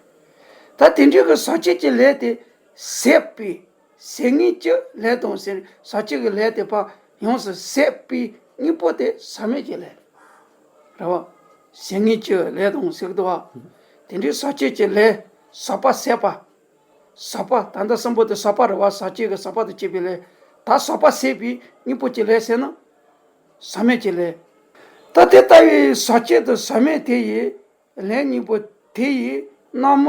ད་དེ་འདྲའི་གི་ཟག་བཅས་ཀྱི་ལས་དེ་ཟད་པའི། ཟད་ངེས་ཀྱི་ལས་དང་ཟེར། ཟག་བཅས་ཀྱི་ལས་དེ་ཕར་ཡོངས་སུ་ཟད་པའི་གཉིས་པོ་དེ་ཟག་མེད་ཀྱི་ལས། རེད་བ། ཟད་ངེས་ཀྱི་ལས་དང་ཟེར་གི་འདུག་བ། དེ་འདྲའི་ཟག་བཅས་ཀྱི་ལས། ཟག་པ་ཟད་པ། ཟག་པ་ད་ལྟ་གསུམ་པོ་དེ་ཟག་པ་རེད་བ། ཟག་བཅས་ཀྱི་ཟག་པ་དང་བཅས་པའི་ལས། ད་ཟག་པ་ཟད་པའི་གཉིས་པོ་ཀྱི་ལས་ཟེར་ན། ཟག་མེད་ཀྱི་ལས། ད་དེ་ལྟ་བུའི་ཟག་བཅས་དང་ཟག་མེད་དེ་ཡི་ལས་གཉིས་པོ་དེ་ཡི་རྣམ་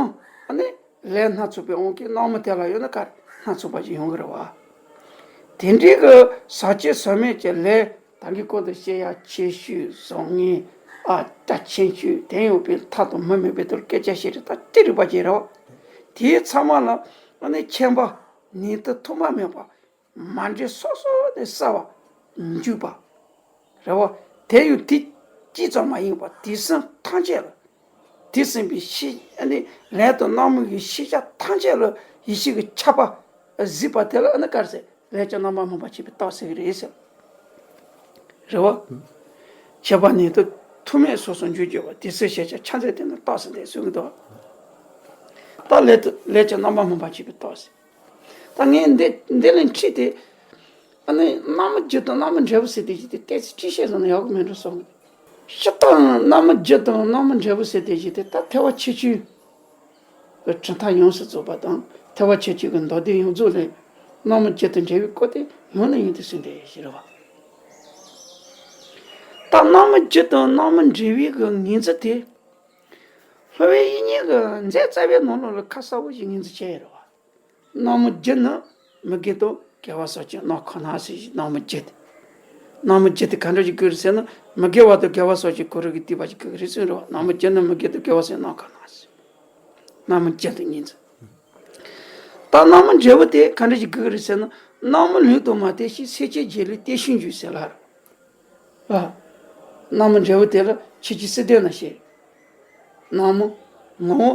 སྨིན་ནི་ལས་སྣ་ཚོགས་པའི་དབང་གིས་རྣམ་སྨིན་དེ་ལ་ཡོད་ན་ག་རེ་སྣ་ཚོགས་པ་ཞིག་ཡོང་གི་རེད་བ། དེ་འདྲའི་གི་ཟག་བཅས་ཟག་མེད་ཀྱི་ལས་ད་གིན་གོང་དུ་བཤད་ཡ་ཆེ་ཤོས་བཟང་ངན་ཨ་སྒྲ་ཆེན་ཤོས་དེ་ཡོད་པའི་མཐའ་དང་མུ་མེད་པའི་དུར་སྐད་ཆ་བཤད་རེད། ད་དེ་རིགས་པ་ཅིག་རེད་བ། དེའི་ཚང་མ་ལ་ཨ་ནི་མཁྱེན་པ་ནི་དུ་ཐོག་མ་མེད་པ། མ་འདྲེས་སོ་སོ་ནས་གསལ་བར་འཇུག་པ། རེད་བ། དེ་ཡང་དེ་གཅིག་ཙམ་མ་ཡིན་པར་དུས་གསུམ་ཐམས་ཅད་ལ། དེ་ཟིན་པའི་ཤེས་ཨ་ནི་ལས་དང་རྣམ་སྨིན་གྱི་ཤེས་བྱ་ཐམས་ཅད་ལ་ཡེ་ཤེས་ཀྱི་ཁྱབ་པ་གཟིགས་པ་དེ་ལ་ཨ་ནི་ག་རེ་ཟེར། ལས་ཀྱི་རྣམ་པར་སྨིན་པ་ཞེས་པའི་རྟགས་ཟེར་གྱི་རེད་ཟེར། རེད་བ། ཁྱད་པར་ནི་དུ་ཐུག་མེད་སོ་སོར་འཇུག་གྱུར་པ། དེ་ཚེ་ཤེས་བྱ་ཕྱག་འཚལ་དེ་ནི་རྟགས་ཟེར་འདི་གསུང་གི་འདུག་ད་ལས་དུ་ལས་ཀྱི་རྣམ་པར་སྨིན་པ་ཞེས་པའི་རྟགས་ཟེར། ད་ངས་འདི་འདི་ལས་ཁྲིད་དེ། ཨ་ནི་རྣམ་སྨིན་རྒྱུ་དང་རྣམ་སྨིན་འབྲས་བུ་ཟེར་དེ་ཞིག་དེ་ཏོག་ཙམ་ཁྲིད་བཤད་སོང་ན་ཡག་གི་མེད་འགྲོ་བསམ་གི། སྤྱིར་བཏང་རྣམ་སྨིན་རྒྱུ་དང་རྣམ་སྨིན་འབྲས་བུ་ཟེར་དེ་ཞིག་དེ་ད་ཐེག་པ་ཆེ་ཆུང་གི་གྲུབ་མཐའ་ཡོངས་སུ་རྫོགས་པ་དང་ཐེག་པ་ཆེ་ཆུང་གི་མདོ་སྡེ་ཡོངས་རྫོགས་ལས་རྣམ་སྨིན་རྒྱུ་དང་འབྲས་བུའི་སྐོར་དེ་ཡང་ནས་ཡང་དུ་གསུངས་ཏེ་ཞེས་རེད་བ། ད་རྣམ་སྨིན་རྒྱུ་དང་རྣམ་སྨིན་འབྲས་བུའི་གི་ངོས་འཛིན་དེ། སློབ་དཔོན་དབྱིག་གཉེན་གྱི་མཛད་རྩ་བའི་ནང་ལོགས་ལ་ཁ་གསལ་པོ་ཞིག་ངོས་འཛིན་བྱས་ཡོད་རེད་བ། རྣམ་སྨིན་རྒྱུ་ནི་མི་དགེ་དང་དགེ་བ་སོགས་ཀྱི་རྣམ་ཁ་ན་ཟེར་ཞིང་། རྣམ་སྨིན་རྒྱུ་དེ། རྣམ་སྨིན་རྒྱུ་དེ་ག་འདྲ་ཞིག་དགོས་རེད་ཟེར་ན། མི་དགེ་བ་དང་དགེ་བ་སོགས་ཀྱི་གོ་རིམ་གྱིས་བསྡུས་པ་ཞིག་དགོས་ཀྱི་རེད་གསུངས་རེད་བ། རྣམ་སྨིན་རྒྱུ་ནི་མི་དགེ་དང་དགེ་བ་སོགས་རྣམ་ཁ་ན་ཟེར། རྣམ་སྨིན་རྒྱུ་དེ་ངོས་འཛིན། ད་རྣམ་སྨིན་འབྲས་བུ་དེ་ག་འདྲ་ཞིག་དགོས་ཀྱི་རེད་ཟེར་ན། རྣམ་སྨིན་ལུས་དང་མ་བརྟེན་ཞིང་། སེམས་ཅན་བརྒྱད་ལས་བརྟན་ཞིང་འགྱུར་ཟེར་ལ། ཨ། རྣམ་སྨིན་འབྲས་བུ་དེ་ལ་ཆོས་ཀྱི་སྲིད་དོན་ན་བཤད། རྣམ་སྨིན་ངོ་བོ་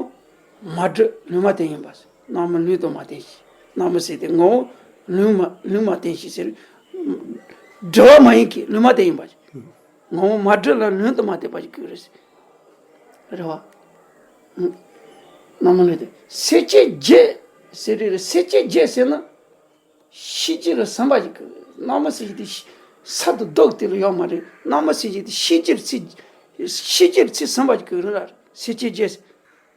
མ་བསྒྲིབས་ལུས་མ་བརྟན་ཡིན་པ། རྣམ་སྨིན་ལུས་དང་མ་བརྟེན་ཞིང་། རྣམ་སྨིན་ཟེར་དེ་ངོ་བོ་ལུས་མ་ལུས་མ་བརྟེན་ཞིང་ཟེར། བསྒྲིབས་པ་མ་ཡིན་གྱི་ལུས་མ་བརྟན་ཡིན་པ། ངོ་བོ་མ་བསྒྲིབས་ལ་ལུས་དང་མ་བརྟེན་པ་ཞིག་དགོས་རེད། རེད་བ། རྣམ་སྨིན་ལུས་དང་སེམས་ཅན་བརྒྱད་ཟེར་རེད། སེམས་ཅན་བརྒྱད་ཟེར་ན། ཤེས་བྱ་ལ་ཟིན་པ་ཞིག་དགོས། རྣམ་སྨིན་ཟེར་གྱི་དེ་ཤེས་ས་དང་ལྡོག་དེ་ལ་ཡོད་མ་རེད། རྣམ་སྨིན་ཟེར་གྱི་དེ་ཤེས་བྱ་ཚིག་ཤེས་བྱ་ཚིག་ཟིན་པ་ཞིག་དགོས་རེད་ལ། སེམས་ཅན་བརྒྱད་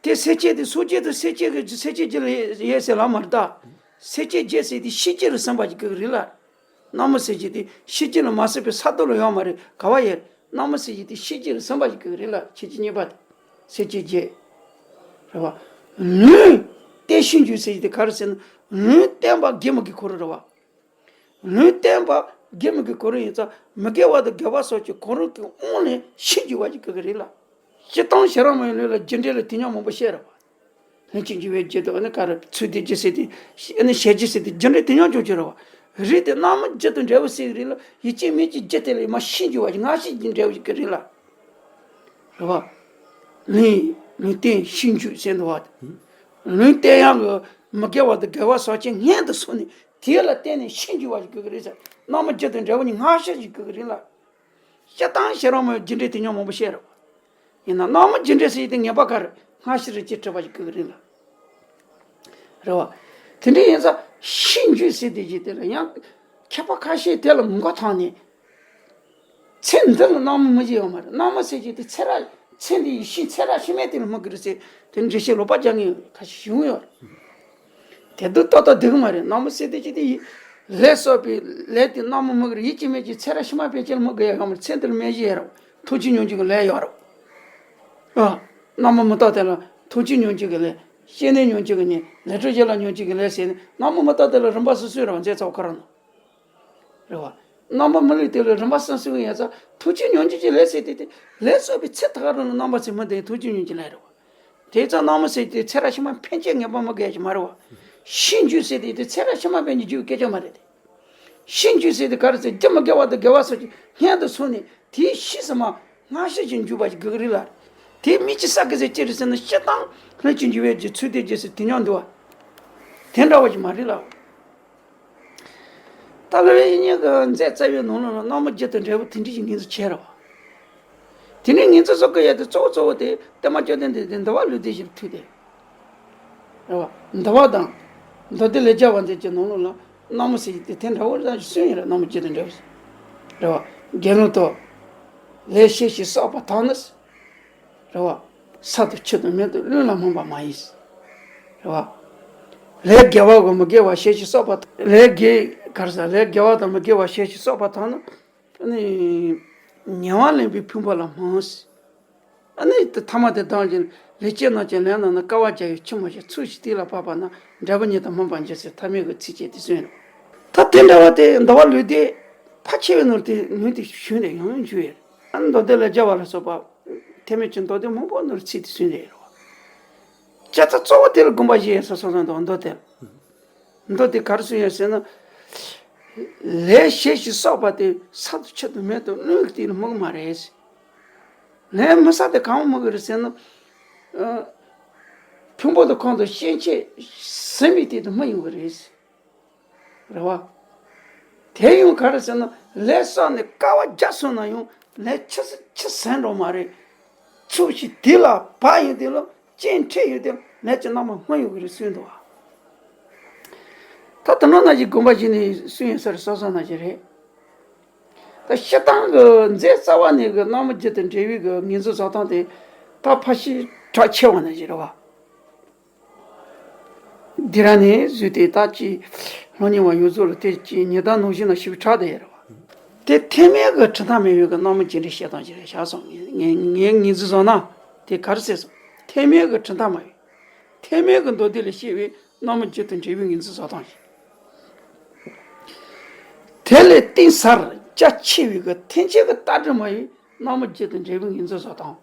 དེ་སེམས་ཅན་དེ་སངས་རྒྱས་དང་སེམས་ཅན་གྱི་སེམས་ཅན་བརྒྱད་ལ་ཡོད་ཟེར་ལ་མ་རེད་ད། སེམས་ཅན་བརྒྱད་ཟེར་དེ་ཤེས་བྱ་ལ་ཟིན་པ་ཞིག་དགོས་རེད་ལ། རྣམ་སྨིན་ཟེར་གྱི་དེ་ཤེས་བྱ་ལ་མ་ཟིན་པའི་ས་དང་ལ་ཡོད་མ་རེད། ག་བ་ཡོད། རྣམ་སྨིན་ཟེར་གྱི་དེ་ཤེས་བྱ་ལ་ཟིན་པ་ཞིག་དགོས་རེད་ལ། ཁྱེད་ཀྱི་གཉིས་པ་དེ། སེམས་ཅན་བརྒྱད། རེད་བ། ལུས་བརྟན་ཞིང་འགྱུར་ཟེར་གྱི་དེ་ག་རེ་ཟེར་ན། ལུས་བརྟན་པ་དགེ་མི་དགེའི་གོ་རིམ་རེད་བ། ལུས་བརྟན་པ་དགེ་མི་དགེའི་གོ་རིམ་ཡིན་ཙང་། མི་དགེ་བ་དང་དགེ་བ་སོགས་ཀྱི་གོ་རིམ་གྱི་དབང་ནས་ཤིན་འགྱུར་བ་ཞིག་དགོས་ཀྱི་རེད་ལ། སྤྱིར་བཏང་བྱེ་བྲག་སྨྲ་བའི་ལུགས་ལ་རྒྱུ་འབྲས་ལ་དེ་སྙོམས་མང་པོ་བཤད་རེད་བ། ལྷན་ཅིག་འགྱུར་བའི་རྒྱུ་དང་། ཨ་ནི་ག་རེ་ཚུལ་དེ་རྒྱུ་ཟེར་དེ། ཨ་ནི་བྱས་རྗེས་ཟེར་དེ། རྒྱུ་འབྲས་དེ་སྙོམས་འཇོག་རྒྱུ་རེད་བ། རིགས་དེ་རྣམ་སྨིན་རྒྱུ་དང་འབྲས་བུ་ཟེར་གྱི་རེད་ལ། ཡིད་ཀྱི་མིག་གི་རྒྱུ་དེ་ལས་མར་ཤིན་འགྱུར་བ་ཞིག། སྔ་ཕྱི་གི་འབྲས་བུ་ཞིག་གི་རེད་ལ། རེད་བ། ལུས་ལུས་བརྟན་ཤིན་འགྱུར་ཟེར་འདུག་བ། ལུས་བརྟན་ཡག་གི་མི་དགེ་བ་དང་དགེ་བ་སོགས་ཀྱི་སྔོན་དུ་སོང་ནས་དེ་ལ་བརྟེན་ནས་ཤིན་འགྱུར་བ་ཞིག་དགོས་ཀྱི་རེད་ཟེར། རྣམ་སྨིན་རྒྱུ་དང་འབྲས་བུ་གཉིས་སྔ་ཕྱི་ཞིག་དགོས་ཀྱི་རེད་ལ། སྤྱིར་བཏང་བྱེ་བྲག་སྨྲ་བའི་རྒྱུ་འབྲས་དེ་སྙོམས་མང་པོ་བཤད་རེད་བ། ཡིན་ན་རྣམ་སྨིན་རྒྱུ་འབྲས་ཟེར་ཡས་དེ་ངེས་པ་ག་རེ། སྔ་ཕྱི་རིགས་གཅིག་གྲུབ་པ་ཞིག་དགོས་ཀྱི་རེད་ལ། རེད་བ། དེ་འདྲ་ཡིན་ཙང་ཤིན་འགྱུར་ཟེར་དེ་ཞིག་དེ་ལ་ཡང་མཁས་པ་ཁ་ཤས་དེ་ལ་མགོ་འཐོམས་ནས། ཚེ་འདི་ལ་རྣམ་སྨིན་སྨིན་གྱི་ཡོད་མ་རེད། རྣམ་སྨིན་ཟེར་གྱི་དེ་ཚེ་རབས་ཚེ་འདིའི་ཤི་ཚེ་རབས་ཕྱི་མའི་དེ་ལ་སྨིན་གྱི་རེད་ཟེར། དེ་འགྲེལ་བཤད་ལོག་པ་རྒྱག་མཁན་ཁ་ཤས་བྱུང་ཡོད་རེད། དེ་དུས་ཏག་ཏག་འགྲིག་གི་མ་རེད། རྣམ་སྨིན་ཟེར་དེ་ཅི་སྟེ་ཡིན། ལས་བསགས་པའི་ལས་དེ་རྣམ་སྨིན་སྨིན་གྱི་རེད། ཡིད་ཀྱི་མིག་གིས་ཚེ་རབས་ཕྱི་མ་ཕན་ཆད་ལ་སྨིན་གྱི་ཡོད་མ་རེད། ཚེ་འདི་ལ་སྨིན་གྱི་ཡོད་རེད། ཐུགས་རྗེ་ཉོན་ཅིག་གི་ལས་ཡོད་རེད། ཨ། རྣམ་སྨིན་མི་རྟག་དེ་ལ་ཐུགས་རྗེ་ཉོན་ཅིག་གི་ལས། སྐྱེ་གནས་ཉོན་ཅིག་གི་ནས། ལས་སྤྲོ་བྱེད་ལ་ཉོན་ཅིག་གི་ལས་ཟེར་ནས། རྣམ་སྨིན་མི་རྟག་དེ་ལ་རིམ་པ་སོ་སོའི་རང་རྫས་ཚོགས་ཁོ་རང་ནང་། རེད་བ། རྣམ་པར་མི་ལུས་དེ་ལ་རིམ་པ་གསུམ་གསུམ་ཡོད་ཙང་ཐུགས་རྗེ་ཉོན་སྒྱུ་གི་ལས་ཟེར་དེ་དེ་ལས་བསགས་པའི་ཚེ་ད་ག་རང་ལ་རྣམ་པར་ཟེར་མི་དེ་ཐུགས་རྗེ་ཉོན་སྒྱུ་ལས་རེད་བ། དེ་ཙམ་རྣམ་པར་ཟེར་དེ་ཚེ་རབས་ཕྱི་མ་ཕན་ཆད་ངེས་པར་མི་དགོས་ཀྱི་མ་རེད་བ། ཤི་འགྱུར་ཟེར་དེ་དེ་ཚེ་རབས་ཕྱི་མ་ཕན་ཆད་འགྱུར་བའི་སྐད་ཆ་མ་རེད་དེ། ཤི་འགྱུར་ཟེར་དེ་ག་རེ་ཟེར་རྒྱུ་མི་དགེ་བ་དང་དགེ་བ་སོགས་ཀྱི་སྔོན་དུ་སོང་ནས་དེའི་ཤི་ཟིན་མ་སྔ་ཕྱི་ཅིག་འགྱུར་བ་ཞིག་དགོས་ཀྱི་རེད་ལ། དེ་མི་གཅིག་བསགས་ཀྱི་ཟེར་ཅི་རེད་ཟེར་ན་སྤྱིར་བཏང་ལྷན་ཅིག་འགྱུར་བའི་རྒྱུ་ཚུལ་དེ་རྗེས་སུ་དེ་སྙོམས་འདུག་བ། དེ་འདྲ་བ་ཞིག་མ་རེད་ལ། ད་ལོ་ཡིན་ཉིན་གྱི་མཛད་རྩ་བའི་ནང་ལོགས་ལ་རྣམ་པར་འགྱུར་དང་འབྲས་བུ་དེ་འདྲ་ཞིག་ངེས་འཛིན་བྱས་རེད་བ། དེ་ནས་ངེས་འཛིན་བཟོ་དགོས་ཡ་དེ་གཙོ་བོ་གཙོ་བོ་དེ་བསྟན་པ་བཅོམ་ལྡན་འདས་དེ་འདུལ་བ་ལུས་བདེ་ཞིག་ལ་ཐུག་སྟེ། རེད་བ། འདུལ་བ་དང་། མདོ་སྡེ་ལས་རྒྱལ་བ་འདི་གྱི་ནང་ལོགས་ལ་རྣམ་པར་ཟེར་གྱི་དེ་དེ་འདྲ་བོ་རང་ཞིག་གསུངས་ཡོད་རེད། རྣམ་པར་འགྱུར་དང་འབྲས་བུ་ཟེར། རེད་བ། དགེ་སློང་དག། ལས་བྱས་ཤིང་བསགས་པ་དག་ནི། རེད་བ། ས་དང་ཆུ་དང་མེ་དང་རླུང་ལ་སྨོན་པ་མ་ཡིན། རེད་བ། ལས་དགེ་བ་དང་མི་དགེ་བ་བྱས་ཤིང་བསགས་པ་དག་ལས་དགེ་ག་རེ་ཟེར་ལས་དགེ་བ་དང་མི་དགེ་བ་བྱས་ཤིང་བསགས་པ་དག་ནི། ཨ་ནི། ཉེ་བར་ལེན་པའི་ཕུང་པོ་ལ་སྨོན། ཨ་ནི་དེ་ཐ་མ་དེ་དག་ཀྱང་ལས་ཀྱི་རྣམ་ཅན་ལས་རྣམས་ནི་དཀའ་བ་རྒྱ་ཡི་ཆུ་མོ་བཞིན་ཚུལ་བཞིན་དེ་ལ་བབ་པ་ན་འབྲས་བུ་ཉིད་དུ་སྨིན་པར་འགྱུར་ཟེར་ཐ་མའི་གི་ཚིགས་བཅད་དེ་གསུངས་ཡོད། ད་དེ་འདྲ་བ་དེ་འདུལ་བ་ལུས་བདེ་ཕལ་ཆེ་བའི་ནང་དེ་ལུས་དེ་ཞུས་ནས་ཡང་ཡང་བརྗོད་ཡོད། ཨ་ནི་མདོ་སྡེ་ལས་རྒྱལ་བ་ལ་སོགས་པ་ཐེག་དམན་གྱི་མདོ་སྡེ་མང་པོ་ནང་ཚིག་དེ་གསུངས་ཏེ་ཡོད་རེད་བ། བྱས་ཙང་གཙོ་བོ་དེ་ལ་དགོངས་པ་བཞེས་ཡོད་ས་སོ་སོ་འདུག་མདོ་དེ་ལ། མདོ་དེ་ག་རེ་གསུངས་ཡོད་ཟེར་ན། ལས་བྱས་ཤིང་བསགས་པ་དེ་ས་དང་ཆུ་དང་མེ་དང་རླུང་གི་སྟེང་ལ་སྨིན་གྱི་མ་རེད། ལས་མི་བསགས་དེ་གང་སྨིན་གྱི་རེད་ཟེར་ན། ཨ། ཕུང་པོ་དང་ཁམས་དང་སྐྱེ་མཆེད་ཟིན་པའི་སྟེང་དུ་སྨིན་ཡོང་གི་རེད། རེད་བ། དེ་ཡང་ག་རེ་ཟེར་ན་ལས་བསགས་ནས་དཀའ་བ་རྒྱག་སོང་ན་ཡང་ལས་ཆུད་ཟོས་ཆུད་ཟོས་འགྲོ་མ་རེད། ཚུལ་བཞིན་དེ་ལ་བབ་ཡོང་དུས་ལ་སྐྱེ་འཕྲད་ཡོང་དུས་ལས་ཀྱི་རྣམ་པ་སྨིན་ཡོང་གི་རེད་གསུངས་འདུག་བ། ད་དེ་ནང་ན་ཞིག་དགོངས་པ་བཞེས་ནས་གསུངས་ཡོད་ས་རེད་ས་སོ་ན་ཞིག་རེད། ད་སྤྱིར་བཏང་གི་མཛད་རྩ་བ་ནས་གི་རྣམ་པར་འགྱུར་དང་འབྲས་བུའི་གི་ངོས་འཛིན་བཟོ་སྟངས་དེ་ད་ཕལ་ཆེར་གྲགས་ཆེ་བ་ནང་ཞིག་རེད་བ། འདི་ར་ནས་བཟོས་ཏེ་ད་ཅི་སློབ་གཉེར་བ་ཡོངས་རྫོགས་ལ་དེ་ཅི་ཉི་ཟླ་ནང་བཞིན་ན་ཞིག་གྲགས་བསྡད་ཡོད་རེད་བ། དེ་ཐེག་དམན་གྱི་གྲུབ་མཐའ་མེད་པའི་གི་རྣམ་པར་འགྱུར་འབྲས་བཤད་སྟངས་ཅིག་རེད་བཞག་སོང་ངས་ངས་ངས་ངོས་འཛིན་བཟོ་ན་དེ་ག་རེ་ཟེར་སོང་། ཐེག་དམན་གྱི་གྲུབ་མཐའ་མ་ཡིན། ཐེག་དམན་གྱི་མདོ་སྡེ་ལས་བཤད་པའི་རྣམ་པར་འགྱུར་དང་འབྲས་བུའི་ངོས་འཛིན་བཟོ་སྟངས་ཤིག་དེ་ལས་གཏིང་ཟབ་རྒྱ་ཆེ་བའི་གི་ཐེག་ཆེན་གྱི་ལྟ་གྲུབ་མ་ཡིན་རྣམ་པར་འགྱུར་དང་འབྲས་བུའི་ངོས་འཛིན་བཟོ་སྟངས།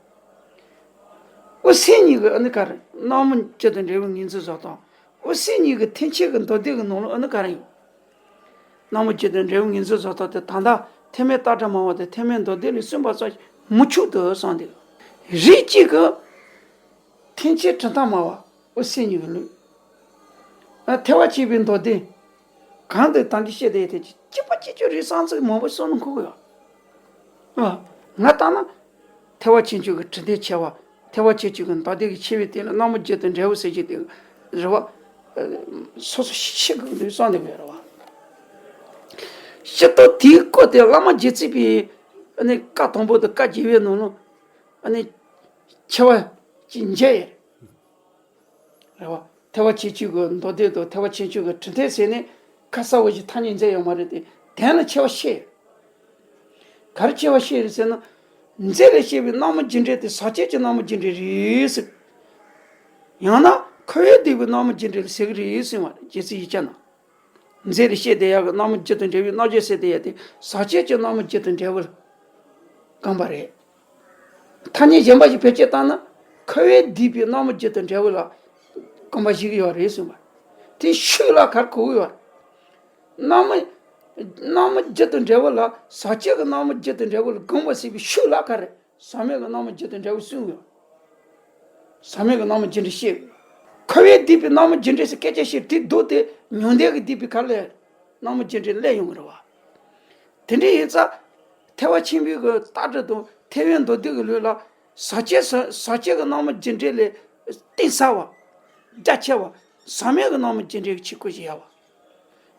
འོ་སེམས་ཉིད་ཀྱི་ཨ་ནི་ག་རེ་རྣམ་པར་འགྱུར་དང་འབྲས་བུའི་ངོས་འཛིན་བཟོ་སྟངས། འོ་སེམས་ཉིད་ཀྱི་ཐེག་ཆེན་གྱི་མདོ་སྡེ་གི་ནང་ལ་ཨ་ནི་ག་རེ་ཡིན། རྣམ་པར་འགྱུར་དང་འབྲས་བུའི་ངོས་འཛིན་བཟོ་སྟངས་དེ་ད་ལྟ་ཐེག་དམན་ལྟ་གྲུབ་སྨྲ་བ་དང་ཐེག་དམན་མདོ་སྡེ་ལས་གསུངས་པ་ཙམ་མི་འཆུག་ཏུ་གསུངས་འདུག་རིགས་གཅིག་གི་ཐེག་ཆེན་གྲུབ་མཐའ་སྨྲ་བ་འོ་སེམས་ཉིད་ཀྱི་ལུགས། ཐེག་པ་ཆེན་པོའི་མདོ་སྡེ་གང་དུ་དམ་གྱི་བཤད་དེ་ཡོད་དེ་གཅིག་པ་གཅིག་གྱུར་རིགས་གསུམ་ཚིག་མང་པོ་གསུངས་ནས་འཁོར་གི་ཡོད། ཨ། ང་ལྟར་ན། ཐེག་པ་ཆེན་པོའི་གི་དྲི་ལྡན་ཆེ་བ། ཐེག་པ་ཆེན་པོའི་གི་མདོ་སྡེ་གི་ཆེ་བའི་སྟེང་ལ་རྣམ་པར་འགྱུར་དང་འབྲས་བུ་ཟེར་གྱི་དེ། རེད་བ། སོ་སོ་ཤེས་དགོས་འདུག་བསམ་བསྡད་ཀྱི་ཡོད་རེད་བ། སྤྱིར་བཏང་དེའི་སྐོར་དེ་བླ་མ་རྗེ་བཙུན་པའི། ཨ་ནི་བཀའ་དང་པོ་དང་བཀའ་བརྒྱད་པའི་ནང་ལ། ཨ་ནི། ཆེ་བ་ཅིག་མཇལ་ཡོད། རེད་བ། ཐེག་པ་ཆེ་ཆུང་གི་མདོ་སྡེ་དང་ཐེག་པ་ཆེ་ཆུང་གི་དྲི་ལྡན་ཟེར་ནས་ཁ་གསལ་བོ་ཞིག་ཐ་སྙད་མཛད་ཡོད་མ་རེད་དེ། དོན་ལ་ཆེ་བ་བཤད་ཡོད། ག་རེ་ཆེ་བ་བཤད་རེད་ཟེར་ན། མཛད་ལས་བཤད་པའི་རྣམ་པར་འགྱུར་འབྲས་དེ་ཟག་བཅས་ཀྱི་རྣམ་པར་འགྱུར་འབྲས་རེད་ཟེར། ཡང་ན་འཁོར་བས་བསྡུས་པའི་རྣམ་པར་འགྱུར་འབྲས་ལ་ཟེར་གི་རེད་གསུངས་པ་རེད་རྗེ་བཙུན་ཡིག་བརྒྱ་ན། མཛད་ལས་བཤད་བསྡད་ཡག་གི་རྣམ་པར་འགྱུར་དང་འབྲས་བུའི་རྣམ་འགྱུར་ཟེར་བསྡད་ཡག་དེ་ཟག་བཅས་ཀྱི་རྣམ་པར་འགྱུར་དང་འབྲས་བུ་ལ་དགོངས་པ་རེད། ཐ་སྙད་གཞན་པ་ཞིག་བེད་སྤྱོད་བཏང་ན་འཁོར་བས་བསྡུས་པའི་རྣམ་པར་འགྱུར་དང་འབྲས་བུ་ལ་དགོངས་པ་བཞེས་ཀྱི་ཡོད་རེད་གསུངས་པ། དེ་ཤུགས་ལ་གར་གོ་གི་ཡོད་རེད། རྣམ་པར་རྣམ་པར་འགྱུར་དང་འབྲས་བུ་ལ་ཟག་བཅས་ཀྱི་རྣམ་པར་འགྱུར་དང་འབྲས་བུ་ལ་དགོངས་པ་ཟེར་བའི་ཤུགས་ལ་ག་རེ། ཟག་མེད་ཀྱི་རྣམ་པར་འགྱུར་དང་འབྲས་བུ་གསུངས་ཡོད། ཟག་མེད་ཀྱི་རྣམ་པར་འགྱུར་འབྲས་བཤད་ཡོད། འཁོར་བས་བསྡུས་པའི་རྣམ་པར་འགྱུར་འབྲས་ཟེར་སྐད་ཆ་བཤད་དེ་འདུག་སྟེ་ཉོན་ལྡན་གྱི་བསྡུས་པའི་ག་རེ་ལས་རྣམ་པར་འགྱུར་འབྲས་སླེབས་ཡོང་གི་རེད་བ། དེ་འདྲ་ཡིན་ཙང་། ཐེག་པ་ཆེན་པོའི་གི་ལྟ་གྲུབ་དང་ཐེག་པའི་མདོ་སྡེ་གི་ལུགས་ལ་ཟག་བཅས་ཟག་བཅས་ཀྱི་རྣམ་པར་འགྱུར་འབྲས་ལས་གཏིང་ཟབ་པ། རྒྱ་ཆེ་བ། ཟག་མེད་ཀྱི་རྣམ་པར་འགྱུར་འབྲས་ཀྱི་ཆོས་སྐུ་ཞིག་ཡོད་བ།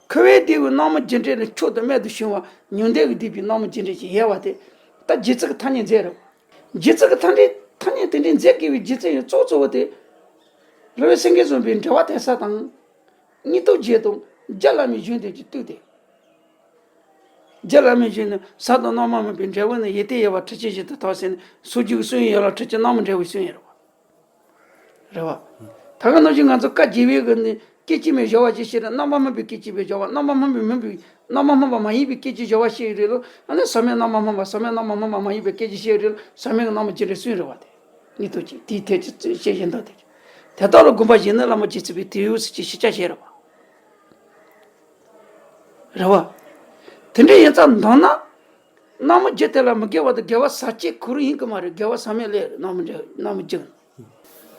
འཁོར་བས་བསྡུས་པའི་རྣམ་པར་འགྱུར་འབྲས་ལས་མཆོག་ཏུ་རྨད་དུ་བྱུང་བ་ཉོན་ལྡན་གྱི་བསྡུས་པའི་རྣམ་པར་འགྱུར་འབྲས་ཀྱི་དབྱེ་བ་དེ་ད་རྗེ་བཙུན་གྱི་ཐ་སྙད་མཛད་རེད། རྗེ་བཙུན་གྱི་ཐ་སྙད་ཐ་སྙད་དེ་འདྲའི་མཛད་དགོས་པའི་རྒྱུ་མཚན་ཡང་གཙོ་གཙོ་བོ་དེ། རི་བོ་སེང་གེ་བཟང་པོའི་འགྲེལ་པ་དེ་ས་དང་། སྙིང་སྟོབས་རྒྱས་དང་རྒྱ་བླ་མའི་གཞུང་དེ་གྱིས་བཏུས་ཏེ། རྒྱ་བླ་མའི་གཞུང་ནི་ས་དང་རྣམ་པར་སྨིན་པའི་འབྲས་བུ་ནི་ཡེ་ཏེ་ཡེ་བ་དྲི་ཆུ་བཞིན་དུ་དག་ཟེར་ནས་སོ་རྒྱུས་ཀྱི་གསུང་ཡོད་ལ་དྲི་ཆུ་རྣམ་པར་འབྲེལ་བའི་གསུང་ཡོད་རེད་བ། རེད་བ། ད་ག་ནང་བཞིན་ང་ཚོ་བཀའ་བརྒྱད་པའི་གི་ནི་ སྐད་ཅིག་མའི་སྦྱོར་བ་ཅིག་བཤད་རེད། རྣམ་པར་སྨིན་པའི་སྐད་ཅིག་མའི་སྦྱོར་བ། རྣམ་པར་སྨིན་པའི་སྨིན་པའི་རྣམ་པར་སྨིན་པ་མ་ཡིན་པའི་སྐད་ཅིག་སྦྱོར་བ་བཤད་ཡོད་རེད་ལོ། ཨ་ནི་ཟབ་མོའི་རྣམ་པར་སྨིན་པ། ཟབ་མོའི་རྣམ་པར་སྨིན་པ་མ་ཡིན་པའི་སྐད་ཅིག་བཤད་ཡོད་རེད་ལོ། ཟབ་མོའི་གི་རྣམ་པར་རྒྱས་འབྲིང་གསུམ་རེད་བ། དེ་ངེས་དོན་གྱིས་དེའི་ཐད་ཀྱི་བཤད་བཞིན་དུ་དེ། དེ་དག་ལ་དགོངས་པ་བཞེས་ནས་བླ་མ་རྗེ་བཙུན་པས་དེའི་ཡུལ་ཟེར་གྱི་ཞིབ་ཆ་བཤད་རེད་བ། རེད་བ། དེ་འདྲ་ཡིན་ཙང་མདོར་ན། རྣམ་པར་རྒྱུ་དེ་ལ་མི་དགེ་བ་དང་དགེ་བ་ཟག་བཅས་གང་རུང་ཡིན་གྱི་མ་རེད། དགེ་བ་ཟག་མེད་ལས་རེད། རྣམ་པར་རྒྱུ་རྣམ་པར་རྒྱུ།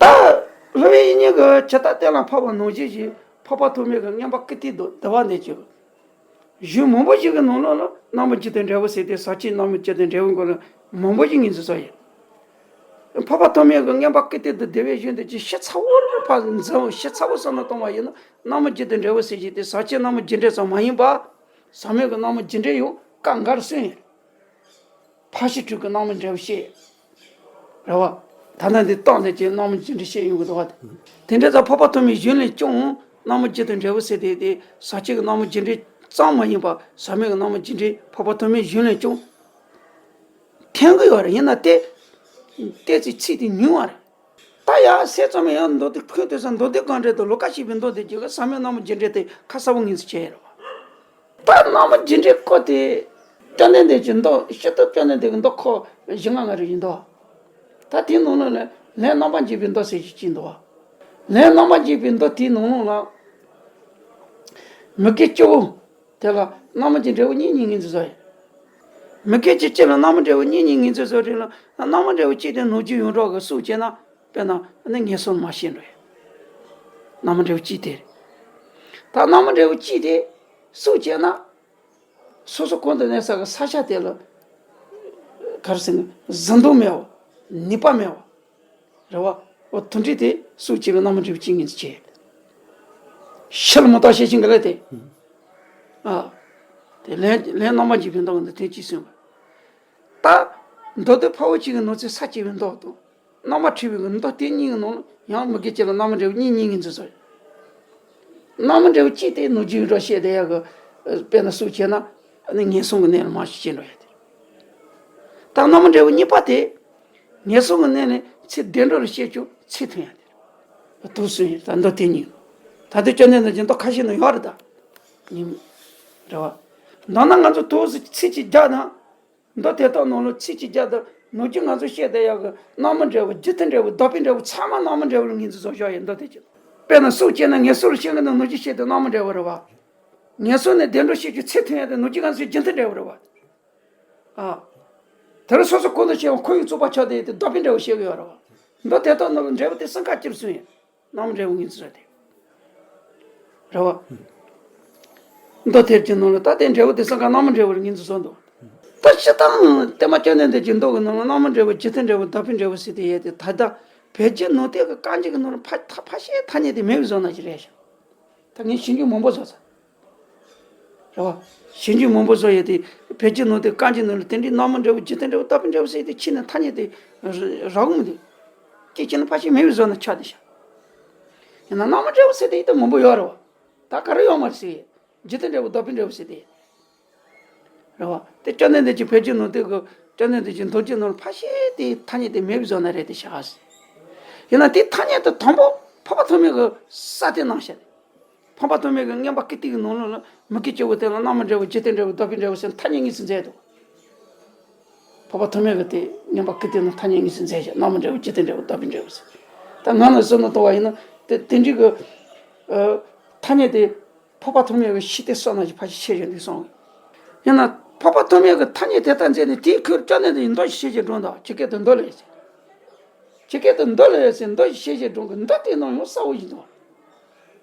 ད་སློབ་དཔོན་དབྱིག་གཉེན་གྱིས་ཇི་ལྟར་གཏན་ལ་ཕབ་པ་ནང་བཞིན་ཞིག་འཕགས་པ་ཐོགས་མེད་ཀྱི་མངོན་པ་ཀིརྟི་དང་འདུལ་བ་འདི་ཀྱི་གཞུང་མང་པོ་ཞིག་གི་ནང་ལོགས་ལ་རྣམ་པར་རྒྱུ་དང་འབྲས་བུ་ཟེར་ཏེ་ཟག་བཅས་རྣམ་པར་རྒྱུ་དང་འབྲས་བུ་སྐོར་ལ་མང་པོ་ཞིག་ངོས་འཛིན་སོ་ཡིན། འཕགས་པ་ཐོགས་མེད་ཀྱི་མངོན་པ་ཀིརྟི་དང་འདུལ་བའི་གཞུང་འདི་ཀྱི་ཞིབ་ཚགས་པོ་རུ་ཕར་འཛིན། ཞིབ་ཚགས་པོ་བསམ་བློ་གཏོང་བ་ཡིན་ན། རྣམ་པར་རྒྱུ་དང་འབྲས་བུ་ཟེར་གྱི་དེ་ཟག་བཅས་རྣམ་པར་རྒྱུ་འབྲས་ཙམ་མ་ཡིན་པར། ཟག་མེད་ཀྱི་རྣམ་པར་རྒྱུ་འབྲས་ཡང་སྐབས་འགའ་རུ་གསུངས་ཡོད། ཕར་ཕྱིན་དྲུག་གི་རྣམ་པར་འབྲས་བུ་བཤད། རེད་བ། ད་ལྟ་འདི་སྟངས་འདི་ཀྱི་རྣམ་པར་རྒྱུ་འབྲས་བཤད་ཡོང་གི་འདུག་བ། དེ་འདྲ་ཙང་འཕགས་པ་ཐོགས་མེད་གཞུང་ལས་ཀྱང་རྣམ་པར་རྒྱུ་དང་འབྲས་བུ་ཟེར་དེ་དེ་ཟག་བཅས་ཀྱི་རྣམ་པར་རྒྱུ་འབྲས་ཙམ་མ་ཡིན་པར་ཟག་མེད་ཀྱི་རྣམ་པར་རྒྱུ་འབྲས་འཕགས་པ་ཐོགས་མེད་གཞུང་ལས་ཀྱང་འཐེན་གྱི་ཡོད་རེད། ཡིན་ན་ཏོག་ཙམ་ཚིག་དེ་ཉུང་བ་རེད། ད་ཡང་ཟེར་ཙམ་ཡང་མདོ་སྡེ་ཁོས་དེ་ས་མདོ་སྡེ་གང་འདྲ་དང་ལོ་ཀ་ཞེས་པའི་མདོ་སྡེ་རྒྱུད་ཀྱི་ཟག་མེད་རྣམ་པར་རྒྱུ་འབྲས་དེ་ཁ་གསལ་པོ་ངོས་འཛིན་བྱས་ཡོད་རེད་བ། ད་རྣམ་པར་རྒྱུ་འབྲས་སྐོར་དེ། བཅོམ་ལྡན་འདས་ཀྱི་མདོ། སྤྱིར་བཏང་བཅོམ་ལྡན་འདས་ཀྱི་མདོ་ཁག་བཞི་ལྔ་ལྔ་རེ་ཡིན་དོ། ད་དེའི་ནང་ལ་ལན་ལན་རྣམ་པར་འབྱེད་པའི་མདོ་ཟེར་གྱི་གཅིག་འདུག་བ། ལན་རྣམ་པར་འབྱེད་པའི་མདོ་དེའི་ནང་ལོགས་ལ། མི་དགེ་བཅུ་པོ་དེ་ལ་རྣམ་པར་གྱི་འབྲས་བུ་གཉིས་གཉིས་ངོས་འཛིན་བཟོ་ཡིན། མི་དགེ་བཅུ་གཅིག་ལ་རྣམ་པར་འབྲས་བུ་གཉིས་གཉིས་ངོས་འཛིན་བཟོ་རེད་ལ། རྣམ་པར་འབྲས་བུ་གཅིག་དེ་ནོར་རྒྱུ་ཡོངས་གྲགས་ཀྱི་སྲོག་བཅད་ན། དཔེར་ན་ནི་ངན་སོང་མ་ཤེས་འགྲོ་ཡིན། རྣམ་པར་འབྲས་བུ་གཅིག་དེ་རེད། ད་རྣམ་པར་འབྲས་བུ་གཅིག་དེ་སྲོག་བཅད་ན། སོ་སོ་གང་དུ་གནས་ས་གི་ས་ཆ་དེ་ལ་ག་རེ་ཟེར་ན་གཟི་མདངས་མེད་པ། ནུས་པ་མེད་པ། རེད་བ། འོ་དེ་འདྲ་དེ་སྲོག་བཅད་པའི་རྣམ་པར་འབྲས་བུ་གཅིག་ངོས་འཛིན་བྱེད། ཤེལ་མི་རྟག་ཤེར་ཕྱིན་གྱི་ལས་དེ། ཨ། དེ་ལན་ལན་རྣམ་པར་འབྱེད་པའི་མདོ་གི་འདི་དོན་གཅིག་གསུངས་པ། ད། མདོ་སྡེ་འཕགས་པོ་གཅིག་གི་ནང་ཚན་ས་བཅད་པའི་མདོ་དང་། རྣམ་པར་འཁྲུལ་བའི་གི་མདོ་སྡེ་གཉིས་ཀྱི་ནང་ལ་ཡང་མི་དགེ་བཅུ་ལ་རྣམ་པར་འབྲས་བུ་གཉིས་གཉིས་ངོས་འཛིན་བཟོ། རྣམ་པར་འབྲས་བུ་གཅིག་དེ་ནོར་རྒྱུ་ཡོངས་གྲགས་བཤད་བསྡད་ཡག་གི། དཔེར་ན་སྲོག་བཅད་ན། ནི་ངན་སོང་གི་གནས་ལ་མར་ཞིག་སྐྱེ་འགྲོ་ཡ་དེ། ད་རྣམ་པར་འབྲས་བུ་གཉིས་པ་དེ། ངན་སོང་གི་གནས་ནས་ཚེ་བདེ་འགྲོ་ལ་སྐྱེ་ཆོག་ཚེ་ཐུང་ཡ་དེ། དུག་སུན་ཡིན་ད་མདོ་དེ་གཉིས། ད་དུང་བཅོམ་ལྡན་འདས་ཀྱི་མདོ་ཁ་ཤས་ནང་ཡོད་རེད་ད། ཉིན། རེད་བ། མདོར་ན་ང་ཚོ་དུག་སུ་ཚིག་གཅིག་རྒྱག་ན། མདོ་དེ་དག་ནང་ལ་ཚིག་གཅིག་རྒྱག་ད་ནོར་རྒྱུ་ང་ཚོ་བཤད་བསྡད་ཡག་གི་རྣམ་པར་འབྲས་བུ་རྒྱུ་མཐུན་འབྲས་བུ་བདག་པོའི་འབྲས་བུ་ཚང་མ་རྣམ་པར་འབྲས་བུ་ལ་ངོས་འཛིན་བཟོ་བཞག་ཡོད་མདོ་དེ་ཅི། དཔེར་ན་སྲོག་བཅད་ན་ངན་སོང་ལ་སྐྱེ་གི་ན་ནོར་རྒྱུ་བཤད་དེ་རྣམ་པར་འབྲས་བུ་རེད་བ། ངན་སོང་ནས་བདེ་འགྲོ་བཤད་རྒྱུ་ཚེ་ཐུང་ཡ་དེ་ནོར་རྒྱུ་ང་ཚོའི་རྒྱུ་མཐུན་འབྲས་བུ་རེད་བ། ཨ། དེ་ལ་སོ་སོ་ཁོ་ན་ཆེ་བ་ཁོ་ཡི་རྩོད་པ་ཆགས་ཏེ་དེ་བདག་པོའི་འབྲས་བུ་བཤད་གི་ཡོད་རེད་བ། མདོ་དེ་དག་ནང་ལ་འབྲས་བུ་དེ་གསུམ་ཀ་ཅིར་གསུངས་ཡོད། རྣམ་འབྲས་བུ་ངོས་འཛིན་རེད་དེ། རེད་བ། མདོ་དེབ་ཀྱི་ནང་ལ་ད་ལྟའི་འབྲས་བུ་དེ་གསུམ་ཀ་རྣམ་པར་འབྲས་བུ་ལ་ངོས་འཛིན་བཟོ་འདུག་ད་སྤྱིར་བཏང་བསྟན་པ་བཅོམ་ལྡན་འདས་ཀྱི་མདོ་གི་ནང་ལ་རྣམ་པར་འབྲས་བུ་རྒྱུ་མཐུན་འབྲས་བུ་བདག་པོའི་འབྲས་བུ་ཟེར་དེ་ཡོད་དེ་ད་ལྟ་བོད་བརྒྱུད་ནང་བསྟན་གྱི་བཀའ་འགྱུར་གྱི་ནང་ལ་ཕ་ཐ་ཕ་ཤེས་ཐ་སྙད་དེ་མེད་པའི་བཟོ་ན་ཅི་རེད་ཤག་ད་ངས་ཞིབ་འཇུག་མང་པོ་བཟོ་ཚར། རེད་བ། ཞིབ་འཇུག་མང་པོ་བཟོ་ཡོད་དེ། བོད་བརྒྱུད་ནང་བསྟན་བཀའ་འགྱུར་ནང་ལ་དེ་འདྲའི་རྣམ་པར་འབྲས་བུ་རྒྱུ་མཐུན་འབྲས་བུ་བདག་པོའི་འབྲས་བུ་ཟེར་དེ་ཕྱི་ནས་ཐ་སྙད་དེ་རག་གི་མི་འདུག་སྐད་ཅིག་ནི་ཕ་ཤེས་མེད་པའི་བཟོ་ན་ཆགས་བསྡད་ཤག་ཡིན་ན་རྣམ་པར་འབྲས་བུ་ཟེར་དེ་ཡིད་དུ་མང་པོ་ཡོད་རེད་བ། ད་ག་རེ་ཡོད་མ་རེད་ཟེར། རྒྱུ་མཐུན་འབྲས་བུ་བདག་པོའི་འབྲས་བུ་ཟེར་དེ། རེད་བ། དེ་བཅོམ་ལྡན་འདས་ཀྱི་བོད་བརྒྱུད་ནང་བསྟན་གྱི་བཅོམ་ལྡན་འདས་ཀྱི་མདོ་རྒྱུད་ནང་ལ་ཕ་ཤེས་དེ་ཐ་སྙད་དེ་མེད་པའི་བཟོ་ན་རེད་དེ་ཤག་ཡིན་ན་དེ་ཐ་སྙད་དེ་དང་པོ་འཕགས་པ་ཐོགས་མེད་ཀྱིས་གསར་གཏོད་གནང་བཞག་འཕགས་པ་ཐོགས་མེད་ཀྱིས་མངོན་པ་ཀིརྟི་གི་ནང་ལོགས་ལ་མི་དགེ་བཅུ་པོ་དེ་ལ་རྣམ་པར་འབྲས་བུ་རྒྱུ་མཐུན་འབྲས་བུ་བདག་པོའི་འབྲས་བུ་ཟེར་ཐ་སྙད་གཉིས་སུ་མཛད་འདུག་འཕགས་པ་ཐོགས་མེད་ཀྱིས་དེ་མངོན་པ་ཀིརྟི་ནང་ཐ་སྙད་གཉིས་སུ་མཛད་བཞག་རྣམ་པར་འབྲས་བུ་རྒྱུ་མཐུན་འབྲས་བུ་བདག་པོའི་འབྲས་བུ་ཟེར། ད་ང་ནི་བསམ་བློ་གཏོང་བ་ཡིན་ན་དེ་དེ་འདྲའི་གི་ཨ། ཐ་སྙད་དེ། འཕགས་པ་ཐོགས་མེད་ཀྱི་ཤེས་ལྟས་སོགས་ནང་བཞིན་ཕལ་ཆེར་ཤེས་བཞིན་འདུག་གསུངས། ཡིན་ན་འཕགས་པ་ཐོགས་མེད་ཀྱི་ཐ་སྙད་དེ་ལྟར་མཛད་ནས་དེའི་ཁུར་བཅོམ་ལྡན་འདས་ཀྱིས་མདོ་ཞིག་བྱས་ཀྱི་སྒྲུང་དང་ཇི་སྐད་དུ་མདོ་ལས་ཟེར། ཇི་སྐད་དུ་མདོ་ལས་ཟེར་མདོ་ཞིག་བྱས་ཀྱི་སྒྲུང་གི་མདོ་དེའི་ནང་ཡང་གསལ་བོ་ཞིག་འདུག་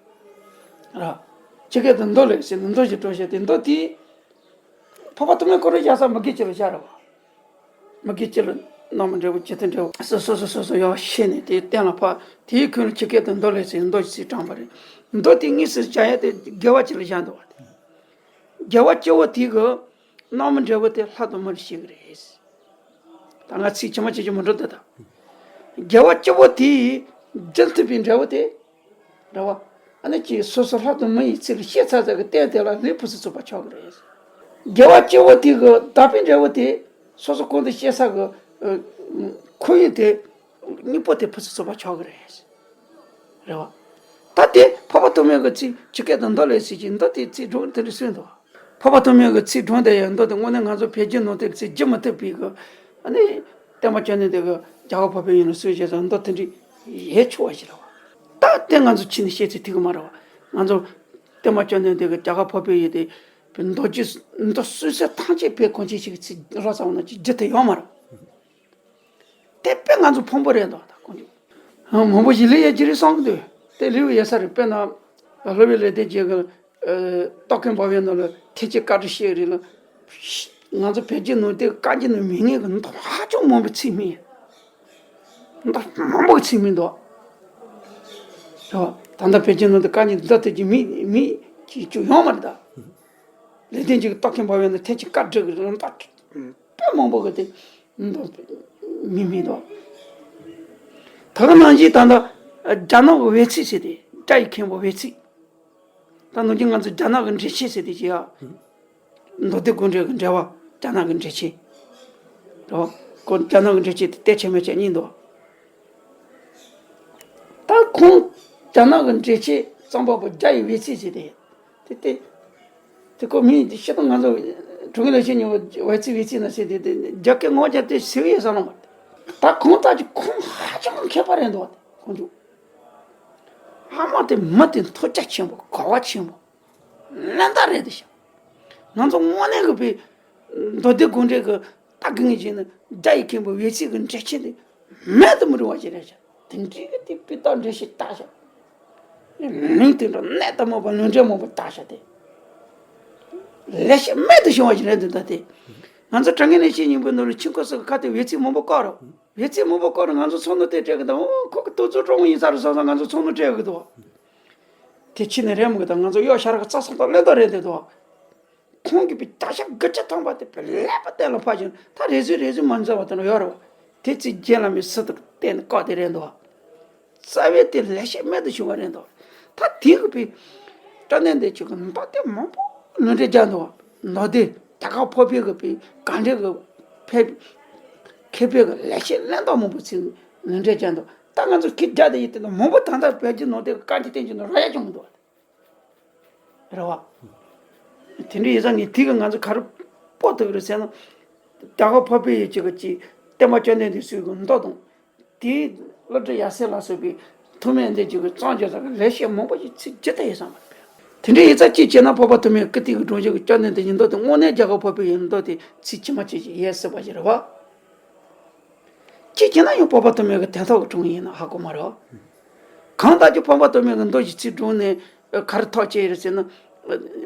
ར། ཇི་སྐད་དུ་མདོ་ལས་ཟེར་ནས་མདོ་ཞིག་སྒྲུང་བཤད་དེ་མདོ་དེའི། འཕགས་པ་ཐོགས་མེད་ཁོ་རང་བཞག་ས་མི་དགེ་བཅུ་ལ་བཞག་ར་བ། མི་དགེ་བཅུ་ལ་རྣམ་པར་འབྲས་བུ་རྒྱུ་མཐུན་འབྲས་བུ་སོ་སོ་སོ་སོ་སོ་ཡོད་ཤེས་ནས་དེ་གཏན་ལ་ཕབ་དེའི་ཁུར་ཇི་སྐད་དུ་མདོ་ལས་ཟེར་མདོ་ཞིག་བྲིས་དྲངས་པ་རེད། མདོ་དེ་དངོས་སུ་བྱ་ཡ་དེ་དགེ་བ་བཅུ་ལ་བཞག་འདུག་བ་དེ། དགེ་བ་བཅུ་པོ་དེ་གི་རྣམ་པར་འབྲས་བུ་དེ་ལྷ་དང་མི་ལ་སྐྱེ་གི་རེད། ད་ང་ཚིག་ཇི་མ་ཇི་བཞིན་མི་འགྲོ་འདི་ད། དགེ་བ་བཅུ་པོ་དེའི་རྒྱུ་མཐུན་པའི་འབྲས་བུ་དེ། རེད་བ། ཨ་ནི་ཅིག་སོ་སོ་ལྷ་དང་མི་ཡི་ཚུལ་ལ་སྐྱེས་ཚར་ཚར་གི་རྟེན་དེ་ལ་ལུས་ཕུན་སུམ་ཚོགས་པ་ཆགས་ཀྱི་རེད། དགེ་བ་བཅུ་པོ་དེ་གི་བདག་པོའི་འབྲས་བུ་དེ་སོ་སོ་གང་དུ་སྐྱེས་ས་གི་ཁོར་ཡུག་དེ་སྙིང་པོ་དེ་ཕུན་སུམ་ཚོགས་པ་ཆགས་ཀྱི་རེད། རེད་བ། ད་དེ་འཕགས་པ་ཐོགས་མེད་ཀྱི་ཚིག་ཇི་སྐད་དུ་མདོ་ལས་ཟེར་གྱི་མདོ་དེ་ཚིག་སྒྲུང་དེ་འདྲ་གསུངས་འདུག་འཕགས་པ་ཐོགས་མེད་ཀྱི་ཚིག་སྒྲུང་དེ་ཡང་མདོ་དེ་དངོས་གནས་ང་ཚོ་བོད་བརྒྱུད་ནང་བསྟན་ཚིག་བསྒྱུར་མི་ཐུབ་པའི་གི་ཨ་ནི་བསྟན་པ་བཅོམ་ལྡན་འདས་ཀྱི་རྒྱ་གར་འཕགས་པའི་ཡུལ་ལ་གསུངས་བྱས་ཙང་མདོ་དེ་འདྲ་ཡལ་ཆོག་པ་ཞིག་རེད་བ། ད་དེ་ང་ཚོ་ཕྱི་ནས་བཤད་ཚུལ་དེ་གི་མ་རེད་བ། ང་ཚོ་བསྟན་པ་བཅོམ་ལྡན་འདས་ཀྱི་རྒྱ་གར་འཕགས་པའི་ཡུལ་དེ་མདོ་རྒྱུད་མདོ་གསུང་ས་ཐམས་ཅད་བོད་གངས་ཅན་ཞིག་གི་ཚིག་རོབ་ཙམ་ན་ཅིག་བསྒྱུར་ཐུབ་ཡོད་མ་རེད། དེ་དཔེ་ང་ཚོ་ཕངས་པོ་རེད་འདུག་ད་དཀོན་མཆོག་ཨ། མང་པོ་ཞིག་ལུས་ཡོད་ཀྱི་རེད་བསམ་གི་འདུག་དེ་ལུས་ཡོད་ས་རེད། དཔེར་ན་སློབ་དཔོན་ལེགས་ལྡན་འབྱེད་ཀྱི་རྟོག་གེ་འབར་བའི་ནང་ལ་ཐེག་ཆེན་བཀའ་དྲིན་བཤད་རེད་ལ། ང་ཚོ་བོད་བརྒྱུད་ནང་བསྟན་བཀའ་འགྱུར་ནང་མི་ངན་གྱི་མདོ་ཧ་ཅང་མང་པོ་ཚིག་མི་མདོ་མང་པོ་ཚིག་མི་འདུག་ད་ལྟ་བོད་བརྒྱུད་ནང་བསྟན་བཀའ་འགྱུར་འདི་ལྟ་ཐུབ་ཀྱི་མི་མི་གཅིག་ཀྱང་ཡོད་མ་རེད་ད། ལེགས་ལྡན་འབྱེད་ཀྱི་རྟོག་གེ་འབར་བའི་ནང་ཐེག་ཆེན་བཀའ་དྲིན་གྱི་རིམ་པ་དཔེ་མང་པོ་གི་དེ་མི་མི་འདུག་ད་ག་ནང་བཞིན་ད་ལྟ་རྒྱ་ནག་གི་ཝེ་ཚིག་ཟེར་དེ་རྒྱ་ཡི་མཁན་པོ་ཝེ་ཚིག་ད་ནང་བཞིན་ང་ཚོ་རྒྱ་ནག་གི་འགྲེལ་ཆེན་ཟེར་དེ་ཅི་ཡ། མདོ་སྡེ་དགོངས་འགྲེལ་གྱི་འགྲེལ་པ་རྒྱ་ནག་གི་འགྲེལ་ཆེན། རེད་བ། ཁོ་རྒྱ་ནག་གི་འགྲེལ་ཆེན་དེ་གཏེར་ཆེན་མན་ཆད་གཉིས་འདུག་ད་ཁོང་རྒྱ་ནག་གི་འགྲེལ་ཆེན་རྩོམ་པ་པོ་རྒྱ་ཡི་ཝེ་ཚིག་ཟེར་དེ། དེ་དེ། དེ་ཁོ་མིང་དེ་ཤེས་དང་ང་ཚོ་དྲུང་ལས་བྱེད་ཉོ་ཝེ་ཚིག་ཝེ་ཚིག་ན་ཟེར་དེ་དེ་རྒྱ་སྐད་ངོ་རྒྱ་དེ་ཟེར་ཡས་ས་ལོང་མ། ད་ཁོང་ལྟ་ཅི་ཁོང་ཧ་ཅང་མཁས་པ་རེད་འདུག་བ། ཁོང་ཚོ་ཨ་མ་དེ་མི་དེ་མཐོ་རྒྱ་ཆེན་པོ་གོ་བ་ཆེན་པོ་གླེན་རྟགས་རེད་དེ་ཤག་ང་ཚོ་དངོས་གནས་གི་པའི་མདོ་སྡེ་དགོངས་འགྲེལ་གི་ལྟ་གི་ངེས་ཀྱི་ནི་རྒྱ་ཡི་མཁན་པོ་ཝེ་ཚིག་གི་འགྲེལ་ཆེན་དེ་མེད་དུ་མི་རུང་བ་ཞིག་རེད་ཤག་དེ་འདྲའི་གི་དེ་སྤུས་དག་འགྲེལ་བཤད་བཏགས་ཤག་མིང་དེ་འདྲ་གནད་དུ་སྨིན་པ་ལུང་འདྲེན་མང་པོ་བཏགས་ཤག་དེ། ལེགས་བཤད་རྨད་དུ་བྱུང་བ་ཞིག་རེད་འདུག་ད་དེ། ང་ཚོ་དྲང་ངེས་ནས་བཤད་སྙིང་པོའི་ནང་ལ་ཆོས་འཁོར་སོགས་ཀྱི་ཁ་ཐུག་ཝེ་ཚིག་མང་པོ་བཀོད་རོགས། ཝེ་ཚིག་མང་པོ་བཀོད་རོགས་ང་ཚོ་ཚོགས་འདུ་དེ་སྤྲད་གི་འདུག་ཨོ་ཁོ་གི་དུས་ཚོད་གྲོངས་ཡིན་ས་རེད་བསམ་ས་ང་ཚོ་ཚོགས་འདུ་སྤྲད་གི་འདུག་དེ་ཕྱི་ནས་རེད་མོ་གི་ད་ང་ཚོ་གཡོག་ཤ་ར་གི་རྩ་ས་དང་ལེན་དང་རེད་འདུག་ཁོང་གིས་པའི་བརྒྱ་ཆ་དགུ་བཅུ་ཐམ་པ་དེ་པའི་ཀླད་པ་གཏན་ལ་ཕབ་ཀྱང་ད་རེ་ཟུང་རེ་ཟུང་མ་འཛོལ་བ་དེ་འདྲ་ཡོད་རེད་བ། དེ་ཚིག་རྒྱན་ལ་མི་སུ་དང་བསྟན་ནས་བཀོད་དེ་རེད་འདུག་རྩ་བའི་དེ་ལེགས་བཤད་རྨད་དུ་བྱུང་བ་རེད་འདུག་ད་དེ་གི་པའི་བཀྲ་ནན་དེ་ཆོས་ཀྱི་མདོ་སྡེ་མང་པོ་ལུང་འདྲེན་རྒྱག་འདུག་བ། མདོ་སྡེ་རྒྱ་གར་འཕགས་པའི་གི་པའི་གངས་འདྲེན་གི་ཕེབས་མཁས་པའི་གི་ལེགས་བཤད་གླེང་སྟེགས་མང་པོ་ཚིག་ལུང་འདྲེན་རྒྱག་འདུག་ད་ང་ཚོ་ཁྱི་རྒྱ་དེ་ཡིན་དེ་ན་མང་པོ་ད་ལྟ་བོད་བརྒྱུད་ནང་བསྟན་གི་བཀའ་འགྱུར་བསྟན་འགྱུར་ནང་རག་ཡ་ཅུང་མི་འདུག་བ། རེད་བ། དེ་འདྲ་ཡིན་ཙང་ངས་དེ་གི་ང་ཚོ་ག་རེ་སྤོ་ཐུབ་རེད་ཟེར་ན། རྒྱ་གར་འཕགས་པའི་ཡུལ་གྱི་གི་ཅིག་བསྟན་པ་བཅོམ་ལྡན་འདས་ཚོའི་གི་མདོ་དང་། དེའི་སློབ་དཔོན་ཡབ་སྲས་ལ་སོགས་པའི་ཐུགས་སྨོན་འདེབས་ཀྱི་གི་གཙང་སྦྱོར་དང་ལེགས་བཤད་མང་པོ་ཞིག་ཚིག་ཇི་ལྟར་ཡོད་བསམ་པ། དེ་འདྲ་ཡིན་ཙང་གཅིག་བྱས་ན་འཕགས་པ་ཐོགས་མེད་ཀིརྟི་གི་སྒྲོམ་གཞི་གི་བཅོམ་ལྡན་འདས་ཀྱི་མདོ་དེ་དངོས་གནས་རྒྱ་གར་འཕགས་པའི་ཡུལ་མདོ་དེ་ཚིག་ཇི་མ་ཇི་བཞིན་ཡོད་སྲིད་པ་ཞིག་རེད་བ། གཅིག་བྱས་ན་ཡང་འཕགས་པ་ཐོགས་མེད་ཀྱི་དོན་ཐོག་གི་དྲུང་ཡིན་ན་ཧ་གོ་མ་རེད་བ། གང་ལྟར་ཀྱང་འཕགས་པ་ཐོགས་མེད་ཀྱི་མདོ་ཞིག་ཚིག་སྒྲུང་ནས་ག་རེ་ཐོགས་བཅད་ཡོད་རེད་ཟེར་ན།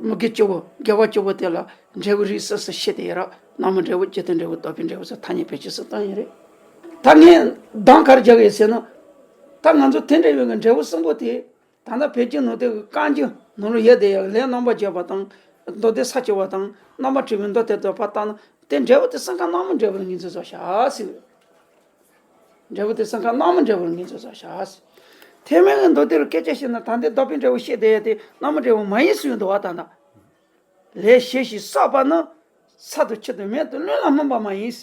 མི་དགེ་བཅུ་པོ་དགེ་བ་བཅུ་པོ་དེ་ལ་འབྲས་བུ་རིགས་སུ་སུ་བཤད་དེ་ཡོད་ར། སྣང་བའི་འབྲས་བུ་རྒྱུ་དང་འབྲས་བུ་ལྡོག་པའི་འབྲས་བུ་སོགས་ཐ་སྙད་བེད་སྤྱོད་སུ་བཏང་ཡོད་རེད། ད་ངས་གདམས་ག་རེ་རྒྱག་གི་ཡོད་ཟེར་ན། ད་ང་ཚོ་དེ་འདྲ་ཡོད་ཀྱི་འབྲས་བུ་གསུམ་པོ་དེ། ད་ལྟ་བོད་ཀྱི་ནང་དེ་གི་བཀའ་འགྱུར་ནང་ལ་ཡོད་དེ་ཡང་ལས་རྣམ་པར་བརྒྱད་པ་དང་། མདོ་སྡེ་ས་བཅུ་པ་དང་རྣམ་པར་གྲོལ་བའི་མདོ་དེ་ལ་ཕར་བལྟས་ན་དེ་འབྲས་བུ་དེ་གསུམ་ཀ་སྣང་བའི་འབྲས་བུ་ལ་ངོས་འཛིན་བྱ་ཟེར། འབྲས་བུ་དེ་གསུམ་ཀ་སྣང་བའི་འབྲས་བུ་ལ་ངོས་འཛིན་བྱ་ཟེར། ཐོགས་མེད་ཀྱི་མདོ་སྡེ་ལ་སྐད་ཆ་བཤད་ན་ད་ལྟའི་ལྡོག་པའི་འབྲས་བུ་བཤད་དེ་ཡོད་དེ་སྣང་བའི་འབྲས་བུ་མ་ཡིན་ཟེར་འདུག་བ། ད་ལྟ་ལས་བྱས་ཤིང་བསགས་པ་ནི་ཚར་དང་ཆུད་དུ་མེད་དུ་ལུས་ལ་སྨིན་པ་མ་ཡིན།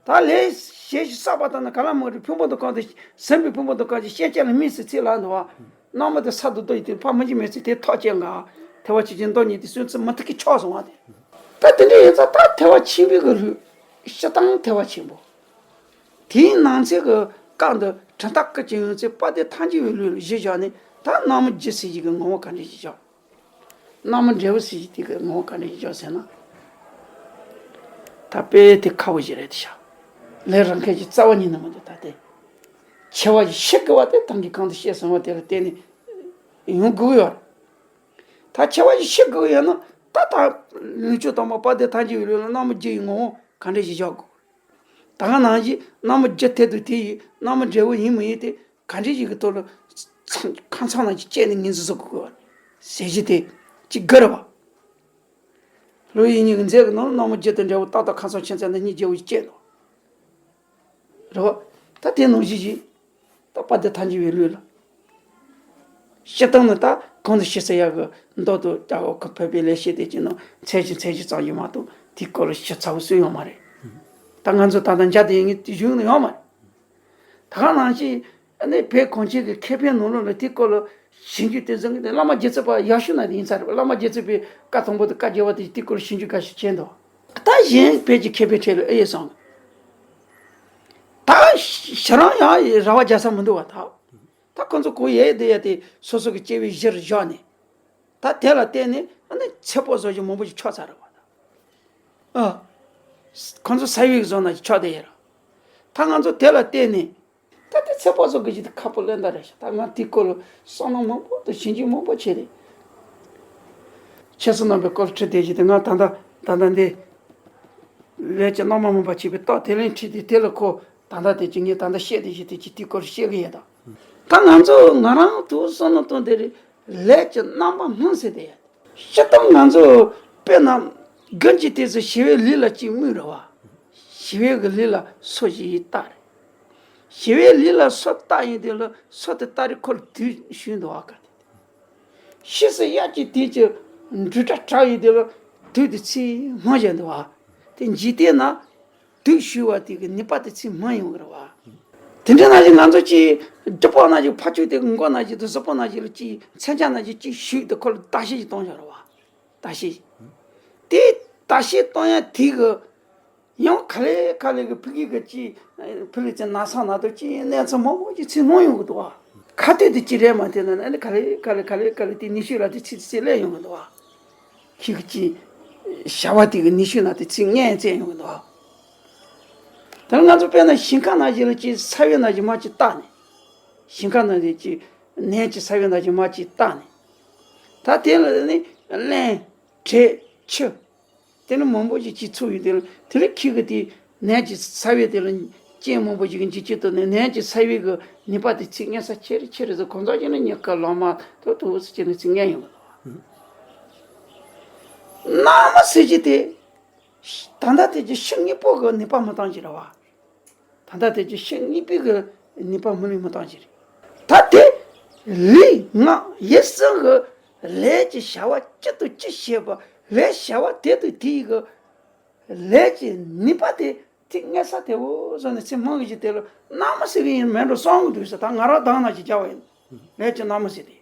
ད་ལས་བྱས་ཤིང་བསགས་པ་དང་ནི་ག་ལ་མོ་རེ་ཕུང་པོ་དང་གང་དུ་ཟིན་པའི་ཕུང་པོ་དང་གང་ཞིག་ཤེས་བྱ་ལ་དམིགས་སུ་ཚིག་ལ་འདུ་བ། སྣང་བ་དེ་ས་དང་རྡོ་ཡི་དེ་ཕ་མ་གཅིག་མེད་ཚེ་དེ་ཐོག་ཅན་འགའ། ཐལ་བ་ཆོས་ཅན་མདོ་གཉིས་དེ་སུན་ཚི་མུ་ཐུག་གི་ཆོག་སོང་བ་དེ། ད་དེ་འདྲ་ཡིན་ཙང་ད་ཐལ་བ་ཆེན་པོའི་གི་ལུས། སྤྱིར་བཏང་ཐལ་བ་ཆེན་པོ། དེའི་ནང་ཚན་གི་རྐང་དུ་གྲུབ་མཐའ་ཀུན་གྱི་ཡོན་ཚད་དཔལ་ལྡན་ཐལ་འགྱུར་བའི་ལུས་ལ་གཞི་བཞག་ནས་ད་སྣང་བ་རྒྱུ་ཟེར་གྱི་གི་ངོ་བོ་ག་འདྲ་ཞིག་བཞག་སྣང་བ་འབྲས་བུ་ཟེར་གྱི་དེ་གི་ངོ་བོ་ག་འདྲ་ཞིག་བཞག་ཟེར་ན། ད་དཔེ་དེ་ཁག་པོ་ཞིག་རེད་དེ་ཤག་ལས་རང་ཁྱེར་གྱི་རྩ་བ་ཉིད་ནས་མི་འདུག་ད་དེ། ཆེ་བ་ཞིག་ཤེས་དགོས་པ་དེ་ད་གིན་གོང་དུ་བཤད་སོང་བ་དེ་ལ་བརྟེན་ནས་ཡོང་དགོས་ཡོད་རེད། ད་ཆེ་བ་ཞིག་ཤེས་དགོས་ཡོད་ན་ད་ད་ལུང་ཕྱོགས་དང་པོ་དཔལ་ལྡན་ཐལ་འགྱུར་བའི་ལུས་ལ་སྣང་བ་རྒྱུ་ཡི་ངོ་བོ་ག་འདྲ་ཞིག་བཞག་དགོས། ད་ག་ནང་བཞིན་སྣང་བ་རྒྱུ་དེ་དང་དེ་ཡི་སྣང་བ་འབྲས་བུ་ཡིན་མི་ཡིན་དེ་ག་འདྲ་ཞིག་གི་ཐོག་ལ་ཚང་ཁ་ཚང་ནང་གི་བཅད་ནས་ངོས་འཛིན་བཟོ་དགོས་པ་ཟེར་གྱི་དེ་གཅིག་དགའ་རེད་བ། བློ་ཡིད་གཉིས་ཀྱི་མཛད་ཀྱི་ནང་སྣང་བ་རྒྱུ་དང་འབྲས་བུ་ཏག་ཏག་ཁ་ཚང་ཕྱིན་ཚར་ན་གཉིས་རྒྱལ་བོ་ཞིག་བཅད་འདུག་རེད་བ། ད་དེ་ནང་བཞིན་ཞིག་ད་དཔལ་ལྡན་ཐལ་འགྱུར་བའི་ལུས་ལ། སྤྱིར་བཏང་ནི་ད་གོང་དུ་ཞུས་ས་ཡག་གི་མདོ་དང་རྒྱ་གར་ཁ་ཕེབས་པའི་ལེགས་བཤད་དེ་ཅི་ནང་མཚན་གཞི་མཚན་གཞི་ཙམ་ཞིག་མ་གཏོགས་དེའི་སྐོར་ལ་ཞིབ་ཚགས་པོ་གསུངས་ཡོད་མ་རེད། ད་ང་ཚོ་ད་ལྟ་མཇལ་དེ་ཡིན་ངེས་དེ་གཞུང་ནི་ཡོད་མ་རེད། ད་ག་ནང་བཞིན་ ཨ་ནི་བོད་གངས་ཅན་གྱི་མཁས་པའི་ནང་ལོགས་ལ་དེའི་སྐོར་ལ་ཞིབ་འཇུག་དེ་བཟང་གི་དེ་བླ་མ་རྗེ་བཙུན་པ་ཡག་ཤོས་ན་དེ་ཡིན་ས་རེད་པ། བླ་མ་རྗེ་བཙུན་པའི་བཀའ་དང་པོ་དང་བཀའ་བརྒྱད་པ་དེ་དེའི་སྐོར་ཞིབ་འཇུག་དགའ་ཤོས་བྱས་འདུག་ད་གཞན་བོད་ཀྱི་མཁས་པའི་གྲས་ལ་ཨེ་ཡོད་སོང་། ད་ཞེ་རང་ཡང་ར་བ་རྒྱག་ས་མི་འདུག་བ། ད་ད་ཁོ་ཚོ་གོ་ཡས་དེ་ཡ་དེ་སོ་སོ་གི་སྐྱེ་བའི་གཞིར་བཞག་ནས། ད་དེ་ལ་བརྟེན་ནས་ཨ་ནི་ཚེ་དཔག་བཟོ་རྒྱུ་མང་པོ་ཞིག་ཆགས་ཚར་རེད་བ། ཨ། ཁོང་ཚོ་ས་ཡིག་བཟོ་ན་ཆགས་བསྡད་ཡོད་རེད། ད་ང་ཚོ་དེ་ལ་བརྟེན་ནས་ད་དེ་ཚེ་དཔག་བཟོ་དགོས་ཀྱི་དེ་ཁག་པོ་ལོས་འདྲ་རེད་ཤག་ད་ང་དེའི་སྐོར་ལ་བསམ་བློ་མང་པོ་དང་ཞིབ་འཇུག་མང་པོ་བྱས་རེད། ཆོས་སྲིད་རྣམ་པའི་སྐོར་ཁྲིད་བསྡད་ཀྱི་དེ་ང་ད་ལྟ་ད་ལྟ་འདི་ལས་ཀྱི་རྣམ་པ་སྨིན་པ་བྱས་པའི་རྟགས་དེ་ལན་ཁྲིད་དེ་དེ་ལ་ཁོ་ད་ལྟ་དེ་ཅི་ངས་ད་ལྟ་བཤད་དེ་ཞིག་དེ་ཅི་དེའི་སྐོར་བཤད་གི་ཡོད་ད། ད་ང་ཚོ་ང་རང་དུ་བསམ་བློ་གཏོང་དེ་རེད། ལས་ཀྱི་རྣམ་པ་སྨིན་ཟེར་དེ་ཡོད། སྤྱིར་བཏང་ང་ཚོ་དཔེར་ན་དགུན་གྱི་དུས་སུ་ཞི་བའི་ལུས་ལ་ཅིག་སྨུག་རེད་བ། ཞི་བའི་གི་ལུས་ལ་སོ་བཞི་ཡི་རྟགས་རེད། ཞི་བའི་ལུས་ལ་སོ་རྟགས་ཡིན་དུས་ལ་སོ་དེ་རྟགས་རེད། ཁོ་ལ་དུག་ཞུགས་འདུག་བ་ག་དེ། ཕྱིས་སུ་དབྱར་གྱི་དུས་ཀྱི་འབྲུག་སྒྲ་གྲགས་ཡོད་དུས་ལ་དུག་དེ་ཚིག་སྨིན་བཞིན་འདུག་བ། དེ་འཇིག་རྟེན་ན་དུག་ཞུགས་པ་དེ་གི་ནུས་པ་དེ་ཚིག་སྨིན་ཡོང་གི་རེད་བ། དེ་འདྲ་ན་ཞིག་ང་ཚོ་ཅིག་རྒྱུ་སྤོ་ན་ཞིག་ཕ་ཆུ་དེ་མགོ་ན་ཞིག་དང་གཟུགས་པོ་ན་ཞིག་ལ་ཅིག་མཚོན་ཆ་ན་ཞིག་ཅིག་ཞུགས་དེ་ཁོ་ལ་ད་ཤེས་ཞིག་གཏོང་བཞག་རེད་བ། ད་ཤེས། དེ་ད་ཤེས་གཏོང་ཡ་དེ་གི་ཡང་ག་ལེ་ག་ལེ་གི་ཕ་གི་གི་ཅི་ཕ་ལི་ཙི་ན་ཚ་ན་དུ་ཅི་གནས་ཚུལ་མང་པོ་ཅི་ཚིག་སྨིན་ཡོང་གི་འདུག་བ། ཁ་ཏོན་དུ་ཅི་རེད་མ་དེ་ན་ནི་ག་ལེ་ག་ལེ་ག་ལེ་ག་ལེ་དེ་ནུས་ཤུགས་ལ་དེ་ཚིག་ཚིག་སླེབས་ཡོང་གི་འདུག་བ། ཁྱི་གི་ཅི་བྱ་བ་དེ་གི་ནུས་ཤུགས་ན་དེ་ཚིག་ངན་བཙན་ཡོང་གི་འདུག་བ། ད་ང་ཚོ་དཔེར་ན་ཞིང་ཁ་ན་ཞིག་ལ་ཅི་ས་བའི་ན་ཞིག་མ་ཅི་བཏགས་ནས། ཞིང་ཁ་ན་ཞིག་ཅི་ནས་ཅི་ས་བའི་ན་ཞིག་མ་ཅི་བཏགས་ནས། ད་དེ་ལ་ནི་རླན་དྲེག་ཆུ། དེ་ནི་མང་པོ་ཞིག་ཅིག་ཚུགས་ཡོད་དེ་ལ་དེ་ལ་ཁྱི་གི་དེ་ནས་ཀྱི་ས་བའི་དེ་ལ་རྐྱེན་མང་པོ་ཞིག་གི་འཇིགས་ཀྱི་ཐོག་ནས་ནས་ཀྱི་ས་བའི་གི་ནུས་པ་དེ་ཚིག་ངན་ས་ཆེ་རེ་ཆེ་རེ་ཟེར་གང་ཟག་ཅིག་ནི་ཉག་ག་ལོ་མ་ཐོག་ཐུག་སུ་ཅི་ནི་ཚིག་ངན་ཡོང་གི་འདུག་བ། ནག་མོ་ཟེར་གྱི་དེ་ད་ལྟ་དེ་ཀྱི་ཤིང་གཉིས་པོ་གི་ནུས་པ་མི་བཏང་ཅི་རེད་བ། ད་ལྟ་དེ་ཀྱི་ཤིང་གཉིས་པོའི་གི་ནུས་པ་མི་ལུས་མི་བཏང་ཅི་རེད། ད་དེ་ལུས་ངག་ཡིད་གསུམ་གི་ལས་ཀྱི་བྱ་བ་ཅི་དང་ཅི་བྱེད་པ་ལས་བྱ་བ་དེ་དང་དེའི་གི་ལས་ཀྱི་ནུས་པ་དེ་ཚིག་ངན་ས་དེ་འོ་བཟོ་ནས་ཚིག་མང་གི་ཅི་དེ་ལ་ནག་མོ་ཟེར་གི་ཡིན་མེད་འགྲོ་བསམ་གི་འདུག་ས། ད་ང་རང་དང་ན་ཅི་བྱ་བ་ཡིན་ལས་ཀྱི་ནག་མོ་ཟེར་དེ།